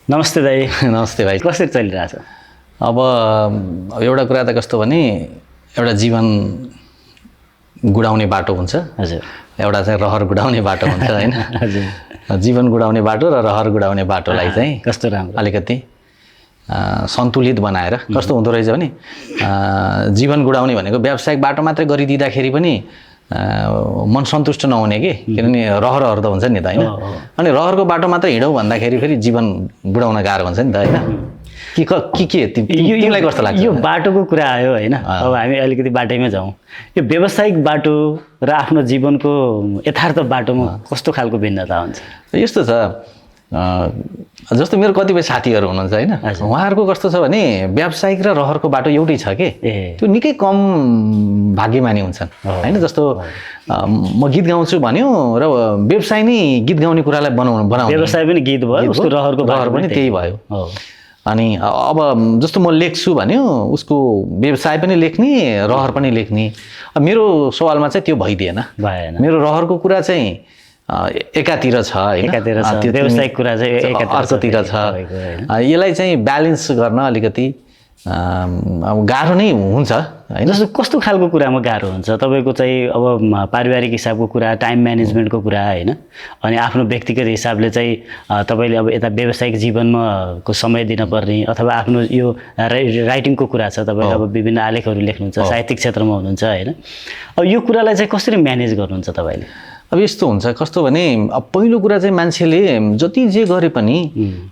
नमस्ते दाइ। नमस्ते भाइ। कसरी चलिरहेछ? अब एउटा कुरा त कस्तो भने एउटा जीवन गुडाउने बाटो हुन्छ। हजुर। एउटा चाहिँ रहर गुडाउने बाटो हुन्छ हैन? हजुर। जीवन गुडाउने बाटो र रहर गुडाउने बाटोलाई चाहिँ कस्तो राम्रो अलिकति सन्तुलित बनाएर कस्तो हुँदो रहेछ भने जीवन गुडाउने भनेको व्यावसायिक बाटो मात्रै गरिदिँदाखेरि पनि मन सन्तुष्ट नहुने कि, किनभने रहरहरू त हुन्छ नि त हैन? अनि रहरको बाटो मात्रै हिँडौ भन्दाखेरि फेरि जीवन गुडाउन गाह्रो हुन्छ नि त हैन? के तिमीलाई कस्तो लाग्छ? यो बाटोको कुरा आयो हैन? अब हामी अलिकति बाटैमा जाउँ। यो व्यावसायिक बाटो र आफ्नो जीवनको यथार्थ बाटोमा कस्तो खालको भिन्नता हुन्छ? यस्तो छ, जस्तो मेरो कतिपय साथीहरू हुनुहुन्छ हैन, उहाँहरूको कस्तो छ भने व्यावसायिक र रहरको बाटो एउटै छ के, त्यो निकै कम भाग्यमानी हुन्छन् हैन? जस्तो म गीत गाउँछु भन्यो र व्यवसाय नै गीत गाउने कुरालाई बनाउने, व्यवसाय पनि गीत भयो, उसको रहर पनि त्यही भयो। अनि अब जस्तो म लेख्छु भन्यो, उसको व्यवसाय पनि लेख्ने, रहर पनि लेख्ने। मेरो सवालमा चाहिँ त्यो भइदिएन। मेरो रहरको कुरा चाहिँ एकातिर छ हैन, त्यो व्यावसायिक कुरा चाहिँ अर्कोतिर छ। यसलाई चाहिँ ब्यालेन्स गर्न अलिकति अब गाह्रो नै हुन्छ हैन? जस्तो कस्तो खालको कुरामा गाह्रो हुन्छ तपाईँको चाहिँ? अब पारिवारिक हिसाबको कुरा, टाइम म्यानेजमेन्टको कुरा हैन, अनि आफ्नो व्यक्तिगत हिसाबले चाहिँ तपाईँले अब यता व्यावसायिक जीवनमा को समय दिनुपर्ने, अथवा आफ्नो यो राइटिङको कुरा छ, तपाईँले अब विभिन्न आलेखहरू लेख्नुहुन्छ, साहित्यिक क्षेत्रमा हुनुहुन्छ हैन? अब यो कुरालाई चाहिँ कसरी म्यानेज गर्नुहुन्छ तपाईँले? अब यस्तो हुन्छ, कस्तो भने अब पहिलो कुरा चाहिँ मान्छेले जति जे गरे पनि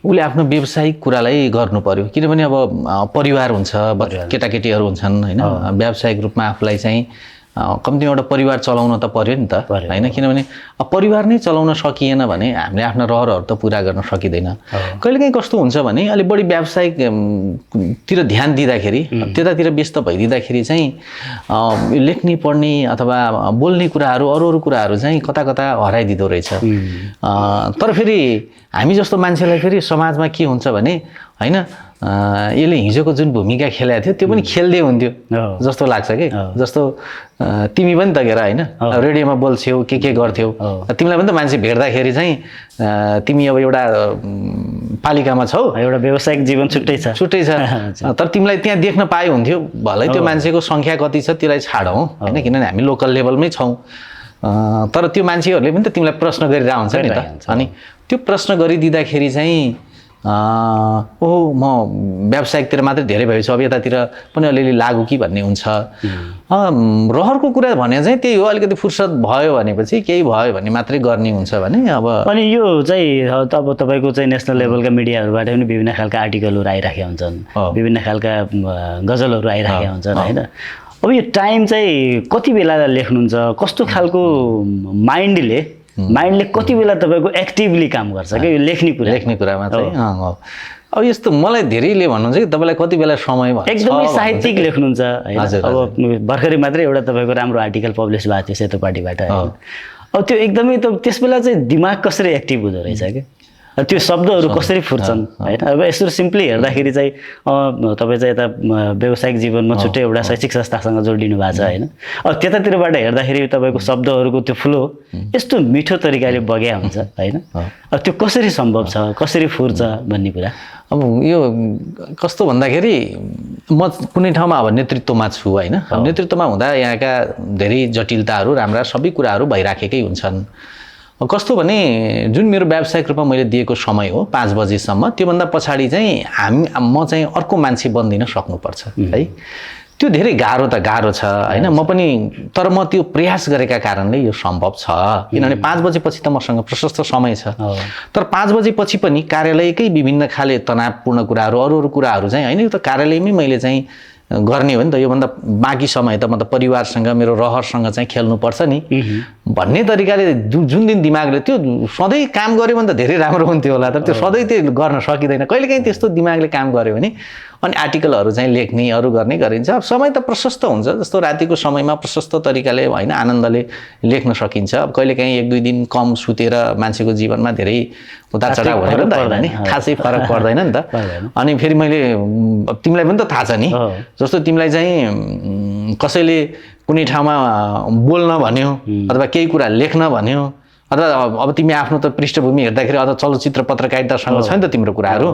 उसले आफ्नो व्यावसायिक कुरालाई गर्नु पर्यो, किनभने अब परिवार हुन्छ, केटाकेटीहरू हुन्छन् हैन? व्यावसायिक रूपमा आफूलाई चाहिँ कम्ती एउटा परिवार चलाउन त पर्यो नि त हैन? किनभने अब परिवार नै चलाउन सकिएन भने हामीले आफ्नो रहरहरू त पुरा गर्न सकिँदैन। कहिलेकाहीँ कस्तो हुन्छ भने अलिक बढी व्यावसायिक तिर ध्यान दिँदाखेरि, त्यतातिर व्यस्त भइदिँदाखेरि चाहिँ लेख्ने, पढ्ने अथवा बोल्ने कुराहरू, अरू कुराहरू चाहिँ कता कता हराइदिँदो रहेछ। तर फेरि हामी जस्तो मान्छेलाई फेरि समाजमा के हुन्छ भने हैन, यसले हिजोको जुन भूमिका खेलेको थियो त्यो पनि खेल्दै हुन्थ्यो जस्तो लाग्छ कि। जस्तो तिमी पनि त के हैन, रेडियोमा बोल्छौ, के गर्थ्यौ, तिमीलाई पनि त मान्छे भेट्दाखेरि चाहिँ तिमी अब एउटा पालिकामा छौ, एउटा व्यावसायिक जीवन छुट्टै छ, तर तिमीलाई त्यहाँ देख्न पाए हुन्थ्यो। भलै त्यो मान्छेको सङ्ख्या कति छ त्यसलाई छाडौँ हैन, किनभने हामी लोकल लेभलमै छौँ, तर त्यो मान्छेहरूले पनि त तिमीलाई प्रश्न गरिरहेको हुन्छ नि त। अनि त्यो प्रश्न गरिदिँदाखेरि चाहिँ ओहो म व्यावसायिकतिर मात्रै धेरै भएछु, अब यतातिर पनि अलिअलि लागु कि भन्ने हुन्छ। रहरको कुरा भने चाहिँ त्यही हो, अलिकति फुर्सद भयो भनेपछि केही भयो भने मात्रै गर्ने हुन्छ भने। अब अनि यो चाहिँ अब तपाईँको चाहिँ नेसनल लेभलका मिडियाहरूबाट पनि विभिन्न खालका आर्टिकलहरू आइराखेका हुन्छन्, विभिन्न खालका गजलहरू आइराखेका हुन्छन् हैन? अब यो टाइम चाहिँ कति बेला लेख्नुहुन्छ? कस्तो खालको माइन्डले कति बेला तपाईँको एक्टिभली काम गर्छ कि यो लेख्ने कुरामा चाहिँ? अब यस्तो मलाई धेरैले भन्नुहुन्छ कि तपाईँलाई कति बेला समय भन्छ? एकदमै साहित्यिक लेख्नुहुन्छ हैन? अब भर्खरै मात्रै एउटा तपाईँको राम्रो आर्टिकल पब्लिस भएको थियो सेतोपाटीबाट हैन? अब त्यो एकदमै त त्यसबेला चाहिँ दिमाग कसरी एक्टिभ हुँदो रहेछ कि, त्यो शब्दहरू कसरी फुर्छन् हैन? अब यसो सिम्पली हेर्दाखेरि चाहिँ तपाईँ चाहिँ यता व्यावसायिक जीवनमा छुट्टै एउटा शैक्षिक संस्थासँग जोडिनु भएको छ हैन? अब त्यतातिरबाट हेर्दाखेरि तपाईँको शब्दहरूको त्यो फ्लो यस्तो मिठो तरिकाले बग्या हुन्छ हैन? अब त्यो कसरी सम्भव छ, कसरी फुर्छ भन्ने कुरा। अब यो कस्तो भन्दाखेरि म कुनै ठाउँमा अब नेतृत्वमा छु हैन? नेतृत्वमा हुँदा यहाँका धेरै जटिलताहरू, राम्रा सबै कुराहरू भइराखेकै हुन्छन्। कस्तो भने जुन मेरो व्यावसायिक रूपमा मैले दिएको समय हो 5 बजेसम्म, त्योभन्दा पछाडि चाहिँ म चाहिँ अर्को मान्छे बन्दिन सक्नुपर्छ है। त्यो धेरै गाह्रो छ हैन? म पनि, तर म त्यो प्रयास गरेका कारणले यो सम्भव छ, किनभने 5 बजेपछि त मसँग प्रशस्त समय छ। तर 5 बजेपछि पनि कार्यालयकै विभिन्न खाले तनावपूर्ण कुराहरू, अरू कुराहरू चाहिँ हैन, यो त कार्यालयमै मैले चाहिँ गर्ने हो नि त। योभन्दा बाँकी समय त म त परिवारसँग, मेरो रहरसँग चाहिँ खेल्नुपर्छ नि भन्ने तरिकाले जुन दिन दिमागले त्यो सधैँ काम गर्यो भने त धेरै राम्रो हुन्थ्यो होला, तर त्यो सधैँ त्यो गर्न सकिँदैन। कहिलेकाहीँ त्यस्तो दिमागले काम गर्यो भने अनि आर्टिकलहरू चाहिँ लेख्ने, अरू गर्ने गरिन्छ। अब समय त प्रशस्त हुन्छ, जस्तो रातिको समयमा प्रशस्त तरिकाले हैन आनन्दले लेख्न सकिन्छ। अब कहिलेकाहीँ 1-2 दिन कम सुतेर मान्छेको जीवनमा धेरै उतार-चढाव भनेर त हैन नि, खासै फरक पर्दैन नि त। अनि फेरि मैले तिमीलाई पनि त थाहा छ नि, जस्तो तिमीलाई चाहिँ कसैले कुनै ठाउँमा बोल्न भन्यो अथवा केही कुरा लेख्न भन्यो, अथवा अब तिमी आफ्नो त पृष्ठभूमि हेर्दाखेरि अथवा चलचित्र पत्रकारितासँग छ नि त तिम्रो कुराहरू,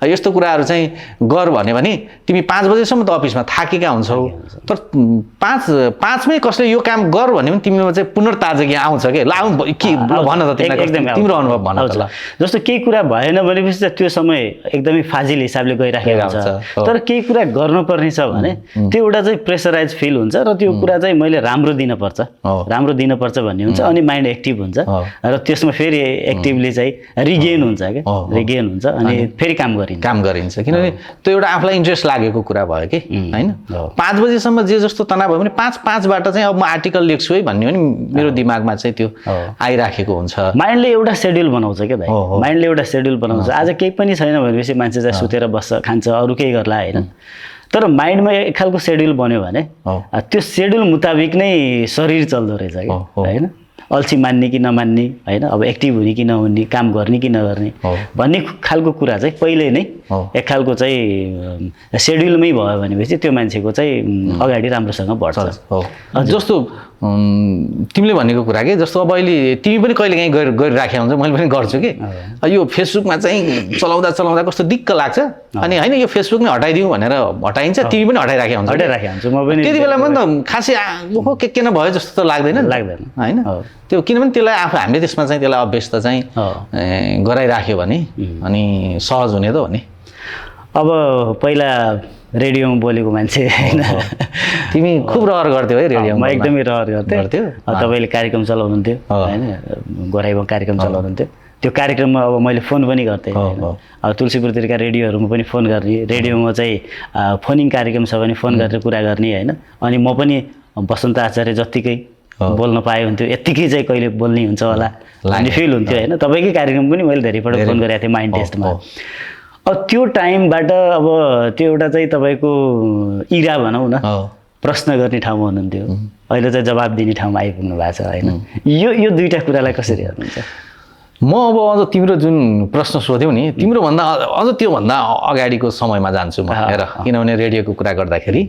यस्तो कुराहरू चाहिँ गर भन्यो भने तिमी 5 बजेसम्म त अफिसमा थाकेका हुन्छौ, तर 5मै कसले यो काम गर भन्यो भने तिमीमा चाहिँ पुनर्ताजगी आउँछ के? ल के भन त तिम्रो अनुभव भन त ल। जस्तो केही कुरा भएन भनेपछि त त्यो समय एकदमै फाजिल हिसाबले गइराखेको हुन्छ, तर केही कुरा गर्नुपर्ने छ भने त्यो एउटा चाहिँ प्रेसराइज फिल हुन्छ र त्यो कुरा चाहिँ मैले राम्रो दिनुपर्छ भन्ने हुन्छ, अनि माइन्ड एक्टिभ हुन्छ र त्यसमा फेरि एक्टिभली चाहिँ रिगेन हुन्छ अनि फेरि काम गरिन्छ किनभने त्यो एउटा आफूलाई इन्ट्रेस्ट लागेको कुरा भयो कि हैन। 5 बजेसम्म जे जस्तो तनाव भयो भने 5:05बाट चाहिँ अब म आर्टिकल लेख्छु है भन्ने भने मेरो दिमागमा चाहिँ त्यो आइराखेको हुन्छ। माइन्डले एउटा सेड्युल बनाउँछ क्या दाइ, माइन्डले एउटा सेड्युल बनाउँछ। आज केही पनि छैन भनेपछि मान्छे चाहिँ सुतेर बस्छ, खान्छ, अरू केही गर्ला होइन, तर माइन्डमा एक खालको सेड्युल बन्यो भने त्यो सेड्युल मुताबिक नै शरीर चल्दो रहेछ क्या होइन। अल्छी मान्ने कि नमान्ने होइन, अब एक्टिभ हुने कि नहुने, काम गर्ने कि नगर्ने भन्ने खालको कुरा चाहिँ पहिले नै एक खालको चाहिँ सेड्युलमै भयो भनेपछि त्यो मान्छेको चाहिँ अगाडि राम्रोसँग बढ्छ। जस्तो तिमीले भनेको कुरा के, जस्तो अब अहिले तिमी पनि कहिले काहीँ गरिराखेको हुन्छ, मैले पनि गर्छु कि यो फेसबुकमा चाहिँ चलाउँदा कस्तो दिक्क लाग्छ, अनि होइन यो फेसबुक नै हटाइदिउँ भनेर हटाइन्छ, तिमी पनि हटाइराखेको हुन्छ म पनि। त्यति बेला पनि त खासै के नभयो जस्तो त लाग्दैन होइन, त्यो किनभने त्यसलाई हामीले त्यसमा चाहिँ त्यसलाई अभ्यस्त चाहिँ गराइराख्यो भने अनि सहज हुने त हो नि। अब पहिला रेडियोमा बोलेको मान्छे होइन, तिमी खुब रहर गर्थ्यौ है रेडियोमा? म एकदमै रहर गर्थेँ। तपाईँले कार्यक्रम चलाउनुहुन्थ्यो होइन, गराइमा कार्यक्रम चलाउनुहुन्थ्यो, त्यो कार्यक्रममा अब मैले फोन पनि गर्थेँ होइन। अब तुलसीपुरतिरका रेडियोहरूमा पनि फोन गर्ने, रेडियोमा चाहिँ फोनिङ कार्यक्रम छ भने फोन गरेर कुरा गर्ने होइन। अनि म पनि बसन्त आचार्य जत्तिकै बोल्न पाए हुन्थ्यो, यत्तिकै चाहिँ कहिले बोल्ने हुन्छ होला भन्ने फिल हुन्थ्यो होइन। तपाईँकै कार्यक्रम पनि मैले धेरैपल्ट फोन गरेको थिएँ माइन्ड टेस्टमा। अब त्यो टाइमबाट अब त्यो एउटा चाहिँ तपाईँको इरा भनौँ न, प्रश्न गर्ने ठाउँमा हुनुहुन्थ्यो, अहिले चाहिँ जवाब दिने ठाउँमा आइपुग्नु भएको छ होइन। यो दुईवटा कुरालाई कसरी हेर्नुहुन्छ? म अब अझ तिम्रो जुन प्रश्न सोध्यौ नि, तिम्रोभन्दा अझ त्योभन्दा अगाडिको समयमा जान्छु म हेर, किनभने रेडियोको कुरा गर्दाखेरि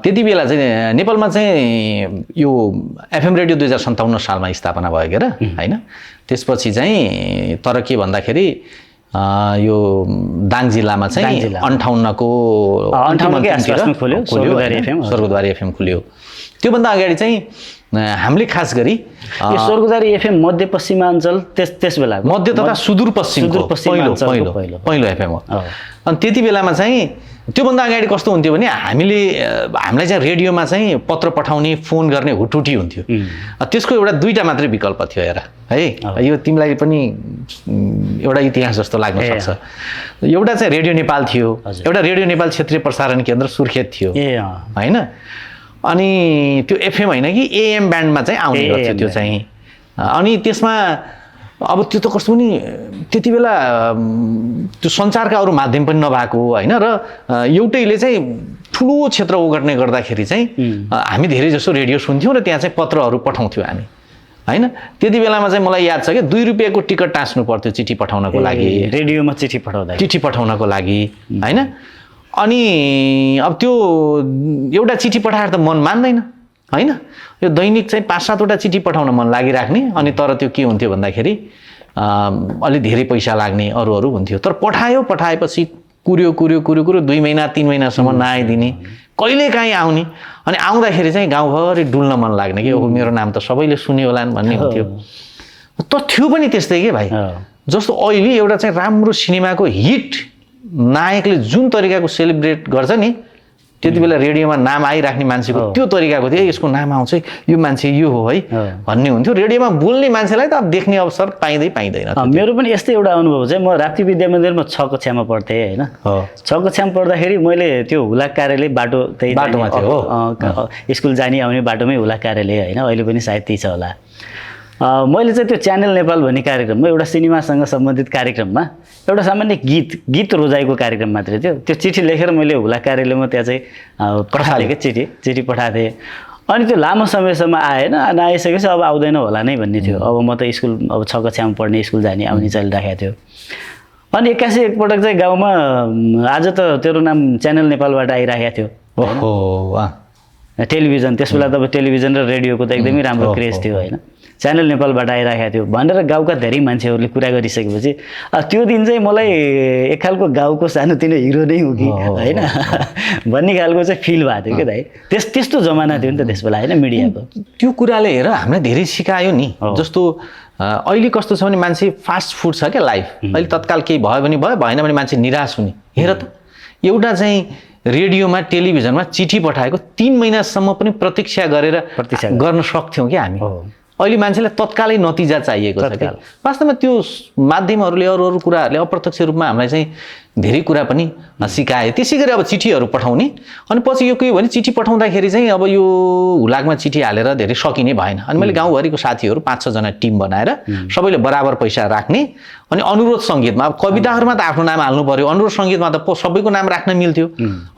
त्यति बेला चाहिँ नेपालमा चाहिँ यो एफएम रेडियो 2057 सालमा स्थापना भयो के र होइन। त्यसपछि चाहिँ तर के भन्दाखेरि यो दाङ जिल्लामा चाहिँ 58 खोल्यो स्वर्गद्वारी एफएम खोल्यो। त्योभन्दा अगाडि चाहिँ हामीले खास गरी स्वर्गद्वारी एफएम मध्यपश्चिमाञ्चल त्यस बेला मध्य तथा सुदूरपश्चिमको पहिलो एफएम हो। अनि त्यति बेलामा चाहिँ त्योभन्दा अगाडि कस्तो हुन्थ्यो भने हामीलाई चाहिँ रेडियोमा चाहिँ पत्र पठाउने, फोन गर्ने हुटुटी हुन्थ्यो। त्यसको एउटा 2टा मात्रै विकल्प थियो हेर है, यो तिमीलाई पनि एउटा इतिहास जस्तो लाग्न सक्छ। एउटा चाहिँ रेडियो नेपाल थियो, एउटा रेडियो नेपाल क्षेत्रीय प्रसारण केन्द्र सुर्खेत थियो होइन। अनि त्यो एफएम होइन कि एएम ब्यान्डमा चाहिँ आउने गर्थ्यो त्यो चाहिँ। अनि त्यसमा अब त्यो त कस्तो पनि त्यति बेला त्यो सञ्चारका अरू माध्यम पनि नभएको होइन, र एउटैले चाहिँ ठुलो क्षेत्र ओगट्ने गर्दाखेरि चाहिँ हामी धेरै जसो रेडियो सुन्थ्यौँ र त्यहाँ चाहिँ पत्रहरू पठाउँथ्यौँ हामी होइन। त्यति बेलामा चाहिँ मलाई याद छ कि 2 रुपियाँको टिकट टाँच्नु पर्थ्यो चिठी पठाउनको लागि, रेडियोमा चिठी पठाउनको लागि होइन। अनि अब त्यो एउटा चिठी पठाएर त मन मान्दैन होइन, यो दैनिक चाहिँ 5-7वटा चिठी पठाउन मन लागिराख्ने। अनि तर त्यो के हुन्थ्यो भन्दाखेरि अलि धेरै पैसा लाग्ने अरू हुन्थ्यो, तर पठाएपछि कुर्यो 2 महिना 3 महिनासम्म नआइदिने, कहिले काहीँ आउने। अनि आउँदाखेरि चाहिँ गाउँभरि डुल्न मन लाग्ने कि ओहो मेरो नाम त सबैले सुन्यो होला भन्ने हुन्थ्यो। त थियो पनि त्यस्तै के भाइ, जस्तो अहिले एउटा चाहिँ राम्रो सिनेमाको हिट नायकले जुन तरिकाको सेलिब्रेट गर्छ नि, त्यति बेला रेडियोमा नाम आइराख्ने मान्छेको त्यो तरिकाको थियो। यसको नाम आउँछ, यो मान्छे यो हो है भन्ने हुन्थ्यो। रेडियोमा बोल्ने मान्छेलाई त अब देख्ने अवसर पाइँदैन। मेरो पनि यस्तै एउटा अनुभव चाहिँ, म राप्ती विद्या मन्दिरमा 6 कक्षामा पढ्थेँ होइन। 6 कक्षामा पढ्दाखेरि मैले त्यो हुलाक कार्यालय बाटोमा थियो, स्कुल जाने आउने बाटोमै हुलाक कार्यालय होइन, अहिले पनि सायद त्यही छ होला। मैले चाहिँ त्यो च्यानल नेपाल भन्ने कार्यक्रममा, एउटा सिनेमासँग सम्बन्धित कार्यक्रममा एउटा सामान्य गीत रोजाइको कार्यक्रम मात्रै थियो। त्यो चिठी लेखेर मैले हुलाक कार्यालयमा त्यहाँ चाहिँ पठाएको चिठी पठाएको थिएँ। अनि त्यो लामो समयसम्म आएन, नआइसकेपछि अब आउँदैन होला नै भन्ने थियो। अब म त स्कुल अब 6 कक्षामा पढ्ने, स्कुल जाने आउने चलिराखेको थियो। अनि एक्कासी एकपटक चाहिँ गाउँमा आज त तेरो नाम च्यानल नेपालबाट आइराखेको थियो टेलिभिजन। त्यस बेला त अब टेलिभिजन र रेडियोको त एकदमै राम्रो क्रेज थियो होइन। च्यानल नेपालबाट आइराखेको थियो भनेर गाउँका धेरै मान्छेहरूले कुरा गरिसकेपछि त्यो दिन चाहिँ मलाई एक खालको गाउँको सानोतिनो हिरो नै हो कि होइन भन्ने खालको चाहिँ फिल भएको थियो कि दाइ। त्यस्तो जमाना थियो नि त त्यस बेला होइन मिडियाको। त्यो कुराले हेर हामीलाई धेरै सिकायो नि। जस्तो अहिले कस्तो छ भने मान्छे फास्ट फुड छ क्या लाइफ। अहिले तत्काल केही भयो भने भयो, भएन भने मान्छे निराश हुने। हेर त एउटा चाहिँ रेडियोमा टेलिभिजनमा चिठी पठाएको 3 महिनासम्म पनि प्रतीक्षा गर्न सक्थ्यौँ क्या हामी। अहिले मान्छेलाई तत्कालै नतिजा चाहिएको छ क्या। वास्तवमा त्यो माध्यमहरूले अरू कुराहरूले अप्रत्यक्ष रूपमा हामीलाई चाहिँ धेरै कुरा पनि सिकाए। त्यसै गरी अब चिठीहरू पठाउने, अनि पछि यो के हो भने चिठी पठाउँदाखेरि चाहिँ अब यो हुलाकमा चिठी हालेर धेरै सकिने भएन। अनि मैले गाउँभरिको साथीहरू 5-6 जना टिम बनाएर सबैले बराबर पैसा राख्ने, अनि अनुरोध सङ्गीतमा अब कविताहरूमा त आफ्नो नाम हाल्नु पर्यो, अनुरोध सङ्गीतमा त सबैको नाम राख्न मिल्थ्यो।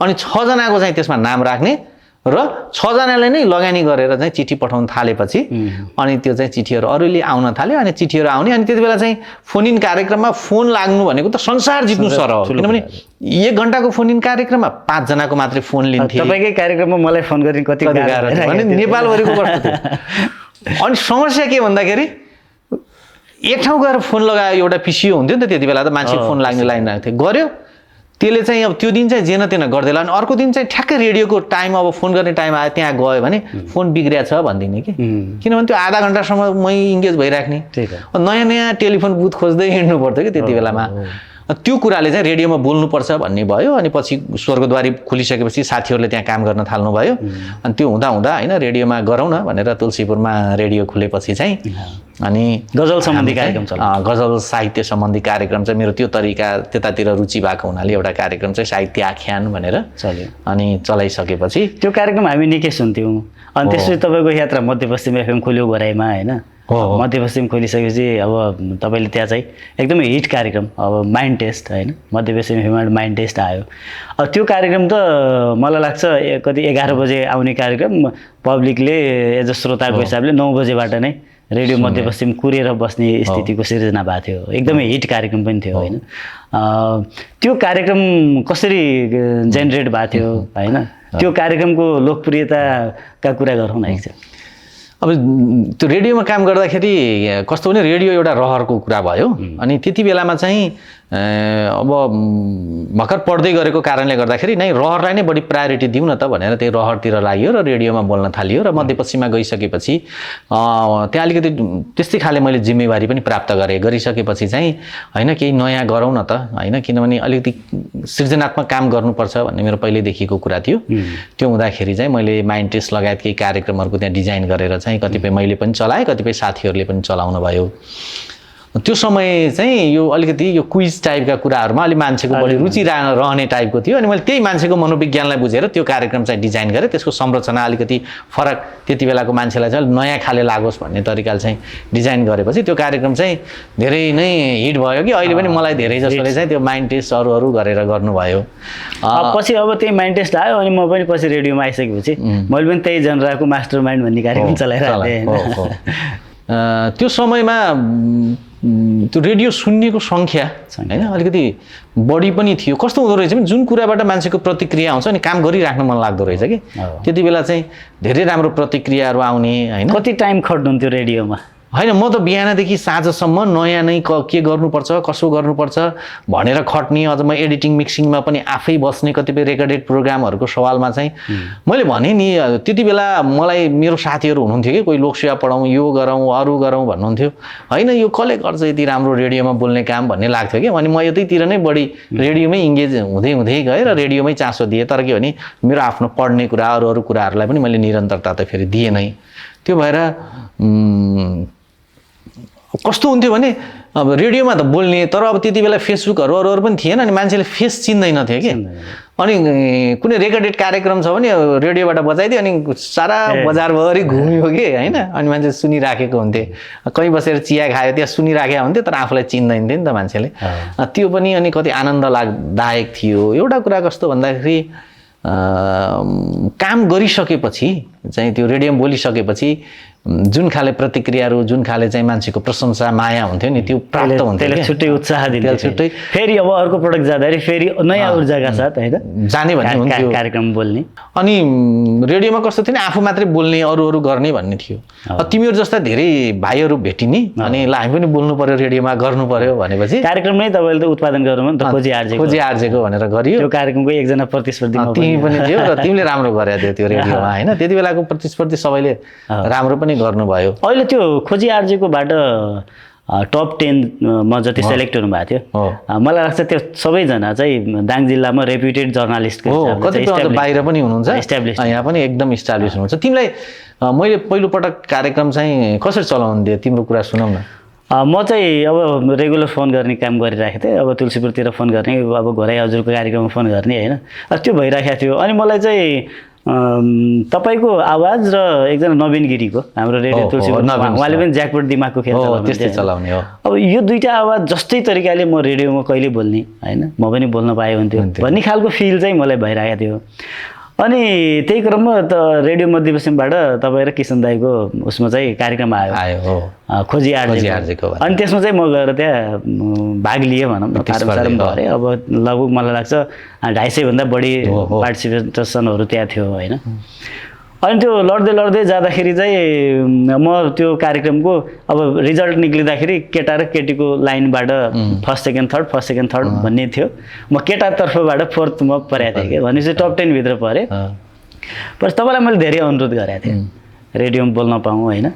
अनि 6 जनाको चाहिँ त्यसमा नाम राख्ने र 6 जनाले नै लगानी गरेर चाहिँ चिठी पठाउन थालेपछि अनि त्यो चाहिँ चिठीहरू अरूले आउन थाल्यो। अनि चिठीहरू आउने, अनि त्यति बेला चाहिँ फोन इन कार्यक्रममा फोन लाग्नु भनेको त संसार जित्नु सर हो। किनभने 1 घण्टाको फोन इन कार्यक्रममा 5 जनाको मात्रै फोन लिन्थे। तपाईँकै कार्यक्रममा मलाई फोन गर्ने कति गाह्रो थियो भने नेपालभरिको कस्तो थियो। अनि समस्या के भन्दाखेरि एक ठाउँ गएर फोन लगायो, एउटा पिसिओ हुन्थ्यो नि त त्यति बेला त, मान्छे फोन लाग्ने लाइन राख्थ्यो, गर्यो त्यसले चाहिँ अब त्यो दिन चाहिँ जेन तेन गर्दैला। अनि अर्को दिन चाहिँ ठ्याक्कै रेडियोको टाइम अब फोन गर्ने टाइम आयो, त्यहाँ गयो भने फोन बिग्रिया छ भनिदिने कि। किनभने त्यो आधा घन्टासम्म मै इङ्गेज भइराख्ने, नयाँ टेलिफोन बुथ खोज्दै हिँड्नु पर्थ्यो कि त्यति बेलामा। त्यो कुराले चाहिँ रेडियोमा बोल्नुपर्छ भन्ने भयो। अनि पछि स्वर्गद्वारी खोलिसकेपछि साथीहरूले त्यहाँ काम गर्न थाल्नुभयो। अनि त्यो हुँदा होइन रेडियोमा गरौँ न भनेर तुलसीपुरमा रेडियो खुलेपछि चाहिँ अनि गजल सम्बन्धी कार्यक्रम गजल साहित्य सम्बन्धी कार्यक्रम चाहिँ मेरो त्यो तरिका त्यतातिर रुचि भएको हुनाले एउटा कार्यक्रम चाहिँ साहित्य आख्यान भनेर चल्यो। अनि चलाइसकेपछि त्यो कार्यक्रम हामी निकै सुन्थ्यौँ। अनि त्यसपछि तपाईँको यात्रा मध्यपश्चिम एफएम खोल्यो गराइमा होइन। मध्यपश्चिम खोलिसकेपछि अब तपाईँले त्यहाँ चाहिँ एकदमै हिट कार्यक्रम अब माइन्ड टेस्ट होइन, मध्यपश्चिम एफएममा माइन्ड टेस्ट आयो। अब त्यो कार्यक्रम त मलाई लाग्छ कति 11 बजे आउने कार्यक्रम पब्लिकले एज अ श्रोताको हिसाबले 9 बजेबाट नै रेडियो मध्यपश्चिम कुरेर बस्ने स्थितिको सिर्जना भएको थियो। एकदमै हिट कार्यक्रम पनि थियो होइन। त्यो कार्यक्रम कसरी जेनेरेट भएको थियो होइन, त्यो कार्यक्रमको लोकप्रियताका कुरा गरौँ न एकछिन। अब त्यो रेडियोमा काम गर्दाखेरि कस्तो भने रेडियो एउटा रहरको कुरा भयो। अनि त्यति बेलामा चाहिँ अब भर्खर पढ्दै गरेको कारणले गर्दाखेरि नै रहरलाई नै बढी प्रायोरिटी दिउँ न त भनेर त्यही रहरतिर लाग्यो र रेडियोमा बोल्न थालियो। र मध्यपश्चिममा गइसकेपछि त्यहाँ अलिकति त्यस्तै खाले मैले जिम्मेवारी पनि प्राप्त गरिसकेपछि चाहिँ होइन केही नयाँ गरौँ न त होइन, किनभने अलिकति सृजनात्मक काम गर्नुपर्छ भन्ने मेरो पहिल्यैदेखिको कुरा थियो। त्यो हुँदाखेरि चाहिँ मैले माइन्ड टेस्ट लगायत केही कार्यक्रमहरूको त्यहाँ डिजाइन गरेर चाहिँ कतिपय मैले पनि चलाएँ, कतिपय साथीहरूले पनि चलाउनु भयो। त्यो समय चाहिँ यो अलिकति यो क्विज टाइपका कुराहरूमा अलि मान्छेको बढी रुचि रहने टाइपको थियो। अनि मैले त्यही मान्छेको मनोविज्ञानलाई बुझेर त्यो कार्यक्रम चाहिँ डिजाइन गरेँ। त्यसको संरचना अलिकति फरक त्यति बेलाको मान्छेलाई चाहिँ नयाँ खाले लागोस् भन्ने तरिकाले चाहिँ डिजाइन गरेपछि त्यो कार्यक्रम चाहिँ धेरै नै हिट भयो कि अहिले पनि मलाई धेरै जसोले चाहिँ त्यो माइन्ड टेस्ट अरू गरेर गर्नुभयो। पछि अब त्यही माइन्ड टेस्ट आयो अनि म पनि पछि रेडियोमा आइसकेपछि मैले पनि त्यही जनराको मास्टर माइन्ड भन्ने कार्यक्रम चलाइरहेको थिएँ। त्यो समयमा त्यो रेडियो सुन्नेको सङ्ख्या होइन अलिकति बढी पनि थियो। कस्तो हुँदो रहेछ भने जुन कुराबाट मान्छेको प्रतिक्रिया आउँछ अनि काम गरिराख्न मन लाग्दो रहेछ कि त्यति बेला चाहिँ धेरै राम्रो प्रतिक्रियाहरू आउने होइन। कति टाइम खट्नुहुन्थ्यो रेडियोमा? होइन म त बिहानदेखि साँझसम्म नयाँ नै के गर्नुपर्छ कसो गर्नुपर्छ भनेर खट्ने। अझ म एडिटिङ मिक्सिङमा पनि आफै बस्ने। कतिपय रेकर्डेड प्रोग्रामहरूको सवालमा चाहिँ मैले भने नि त्यति बेला मलाई मेरो साथीहरू हुनुहुन्थ्यो कि कोही लोकसेवा पढाउँ यो गरौँ अरू गरौँ भन्नुहुन्थ्यो। होइन यो कसले गर्छ यति राम्रो रेडियोमा बोल्ने काम भन्ने लाग्थ्यो कि। अनि म यतैतिर नै बढी रेडियोमै इङ्गेज हुँदै गएँ र रेडियोमै चासो दिएँ। तर के भने मेरो आफ्नो पढ्ने कुरा अरू कुराहरूलाई पनि मैले निरन्तरता त फेरि दिएँ नै। त्यो भएर कस्तो हुन्थ्यो भने अब रेडियोमा त बोल्ने तर अब त्यति बेला फेसबुकहरू अरू पनि थिएन अनि मान्छेले फेस चिन्दैनथ्यो कि। अनि कुनै रेकर्डेड कार्यक्रम छ भने रेडियोबाट बजाइदियो अनि सारा बजारभरि घुम्यो कि होइन। अनि मान्छे सुनिराखेको हुन्थे, कहीँ बसेर चिया खायो त्यहाँ सुनिराखेको हुन्थ्यो तर आफूलाई चिन्दैन थियो नि त मान्छेले। त्यो पनि अनि कति आनन्द लागदायक थियो। एउटा कुरा कस्तो भन्दाखेरि काम गरिसकेपछि चाहिँ त्यो रेडियोमा बोलिसकेपछि जुन खाले प्रतिक्रियाहरू जुन खाले चाहिँ मान्छेको प्रशंसा माया हुन्थ्यो नि त्यो प्राप्त हुन्थ्यो त्यसले छुट्टै उत्साह दिन्थ्यो छुट्टै फेरि अब अर्को प्रोडक्ट जाँदाखेरि फेरि नयाँ ऊर्जाका साथ हैन जाने भन्ने हुन्थ्यो कार्यक्रम बोल्ने अनि रेडियोमा कस्तो थियो नि आफू मात्रै बोल्ने अरू गर्ने भन्ने थियो तिमीहरू जस्ता धेरै भाइहरू भेटिने अनि ल हामी पनि बोल्नु पर्यो रेडियोमा गर्नु पर्यो भनेपछि कार्यक्रम नै तपाईँले त उत्पादन गर्नु नि त खोजी आर्जेको भनेर गरियो त्यो कार्यक्रमको एकजना प्रतिस्पर्धी तिमी पनि थियो र तिमीले राम्रो गरेका थियो त्यो रेडियोमा होइन त्यति बेलाको प्रतिस्पर्धी सबैले राम्रो पनि गर्नुभयो अहिले त्यो खोजी आर्जेकोबाट टप 10 मा जति सेलेक्ट हुनु भएको थियो मलाई लाग्छ त्यो सबैजना चाहिँ दाङ जिल्लामा रेप्युटेड जर्नलिस्टको कतिपय बाहिर पनि हुनुहुन्छ यहाँ पनि एकदम इस्टाब्लिस हुनुहुन्छ तिमीलाई मैले पहिलो पटक कार्यक्रम चाहिँ कसरी चलाउनु दियो तिम्रो कुरा सुनौ न म चाहिँ अब रेगुलर फोन गर्ने काम गरिरहेको थिएँ अब तुलसीपुरतिर फोन गर्ने अब घोराई हजुरको कार्यक्रममा फोन गर्ने होइन त्यो भइरहेको थियो अनि मलाई चाहिँ तपाईको आवाज र एकजना नवीन गिरीको हाम्रो रेडियो तुलसीपुर उहाँले पनि ज्याकपोट दिमागको खेल चलाउने हो अब यो दुईटा आवाज जस्तै तरिकाले म रेडियोमा कहिले बोल्ने होइन म पनि बोल्न पाए हुन्थ्यो भन्ने खालको फिल चाहिँ मलाई भइरहेको थियो अनि त्यही क्रममा त रेडियो मध्यपश्चिमबाट तपाईँ र किसन दाईको उसमा चाहिँ कार्यक्रम आयो खोजी आर्जेको अनि त्यसमा चाहिँ म गएर त्यहाँ भाग लिएँ भनौँ न फारम भरेँ अब लगभग मलाई लाग्छ 250 भन्दा बढी पार्टिसिपेसनहरू त्यहाँ थियो होइन अनि त्यो लड्दै जाँदाखेरि चाहिँ म त्यो कार्यक्रमको अब रिजल्ट निक्लिँदाखेरि केटा र केटीको लाइनबाट फर्स्ट सेकेन्ड थर्ड भन्ने थियो म केटातर्फबाट फोर्थमा परेको थिएँ कि भनेपछि टप 10 भित्र परेँ पछि तपाईँलाई मैले धेरै अनुरोध गरेको थिएँ रेडियोमा बोल्न पाऊँ होइन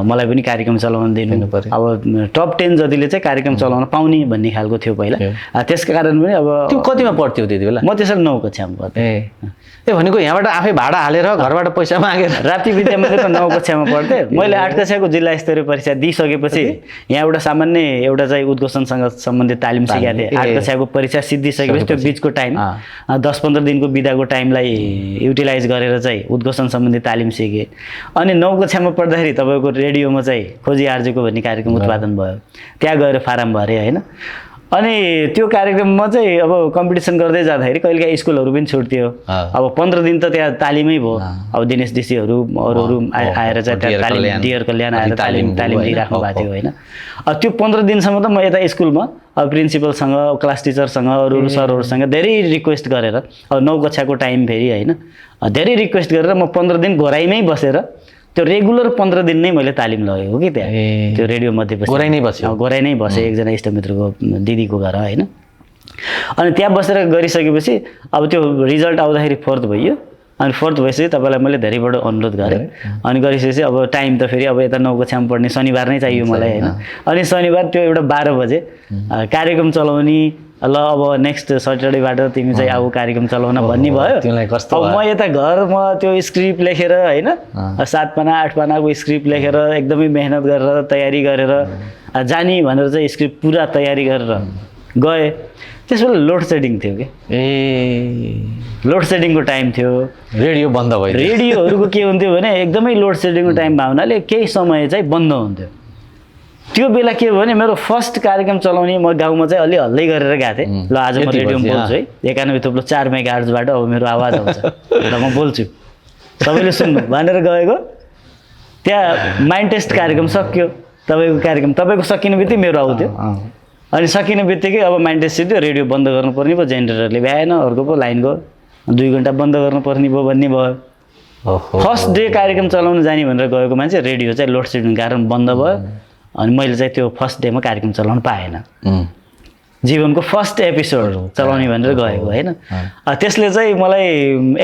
मलाई पनि कार्यक्रम चलाउन दिनु अब टप 10 जतिले चाहिँ कार्यक्रम चलाउन पाउने भन्ने खालको थियो पहिला त्यसको कारण पनि अब त्यो कतिमा पढ्थ्यौ त्यति बेला म त्यसरी 9 कक्षामा पढ्थेँ ए भनेको यहाँबाट आफै भाडा हालेर घरबाट पैसा मागेर राप्ती विद्या मन्दिरमा 9 कक्षामा पढ्थेँ मैले 8 कक्षाको जिल्ला स्तरीय परीक्षा दिइसकेपछि यहाँ एउटा सामान्य एउटा चाहिँ उद्घोषणसँग सम्बन्धित तालिम सिकेको थिएँ 8 कक्षाको परीक्षा सिद्धिसकेपछि त्यो बिचको टाइम 10-15 दिनको बिदाको टाइमलाई युटिलाइज गरेर चाहिँ उद्घोषण सम्बन्धी तालिम सिकेँ अनि 9 कक्षामा पढ्दाखेरि तपाईँको रेडियोमा चाहिँ खोजी आर्जेको भन्ने कार्यक्रम उत्पादन भयो त्यहाँ गएर फारम भरेँ होइन अनि त्यो कार्यक्रममा चाहिँ अब कम्पिटिसन गर्दै जाँदाखेरि कहिलेकाहीँ स्कुलहरू पनि छुट्थ्यो अब 15 दिन त त्यहाँ तालिमै भयो अब दिनेश दिसीहरू अरूहरू आएर चाहिँ त्यहाँ तालिम डियर कल्याण आएर तालिम दिइराख्नु भएको थियो होइन त्यो 15 दिनसम्म त म यता स्कुलमा अब प्रिन्सिपलसँग क्लास टिचरसँग अरू सरहरूसँग धेरै रिक्वेस्ट गरेर अब 9 कक्षाको टाइम फेरि होइन धेरै रिक्वेस्ट गरेर म 15 दिन घोराइमै बसेर त्यो रेगुलर 15 दिन नै मैले तालिम लगेको कि त्यहाँ त्यो रेडियो मध्यपश्चिम घोराइ नै बसेँ एकजना इष्टमित्रको दिदीको घर होइन अनि त्यहाँ बसेर गरिसकेपछि अब त्यो रिजल्ट आउँदाखेरि फोर्थ भयो अनि फोर्थ भएपछि तपाईँलाई मैले धेरैबाट अनुरोध गरेँ अनि गरिसकेपछि अब टाइम त फेरि अब यता 9 कक्षामा पढ्ने शनिबार नै चाहियो मलाई होइन अनि शनिबार त्यो एउटा 12 बजे कार्यक्रम चलाउने ल अब नेक्स्ट सटरडेबाट तिमी चाहिँ अब कार्यक्रम चलाउन भन्ने भयो अब म यता घरमा त्यो स्क्रिप्ट लेखेर होइन 7 पाना 8 पानाको स्क्रिप्ट लेखेर एकदमै मेहनत गरेर तयारी गरेर जाने भनेर चाहिँ स्क्रिप्ट पुरा तयारी गरेर गएँ त्यसबेला लोड सेडिङ थियो कि लोड सेडिङको टाइम थियो रेडियो बन्द भयो रेडियोहरूको के हुन्थ्यो भने एकदमै लोड सेडिङको टाइम भावनाले केही समय चाहिँ बन्द हुन्थ्यो त्यो बेला के भयो भने मेरो फर्स्ट कार्यक्रम चलाउने म गाउँमा चाहिँ अलि हल्दै गरेर गएको थिएँ ल आज म रेडियोमा बोल्छु है 91.4 मेगाहर्जबाट अब मेरो आवाज आउँछ र म बोल्छु सबैले सुन्नु भनेर गएको त्यहाँ माइन्ड टेस्ट कार्यक्रम सक्यो तपाईँको कार्यक्रम तपाईँको सकिने बित्तिकै मेरो आउँथ्यो अनि सकिने बित्तिकै अब माइन्ड टेस्ट सिद्धि रेडियो बन्द गर्नुपर्ने भयो जेनेरेटरले भ्याएन अर्को पो लाइन गयो 2 घन्टा बन्द गर्नुपर्ने भयो भन्ने भयो फर्स्ट डे कार्यक्रम चलाउन जाने भनेर गएको मान्छे रेडियो चाहिँ लोड सेडिङ कारण बन्द भयो अनि मैले चाहिँ त्यो फर्स्ट डेमा कार्यक्रम चलाउन पाएन जीवनको फर्स्ट एपिसोड चलाउने भनेर गएको होइन त्यसले चाहिँ मलाई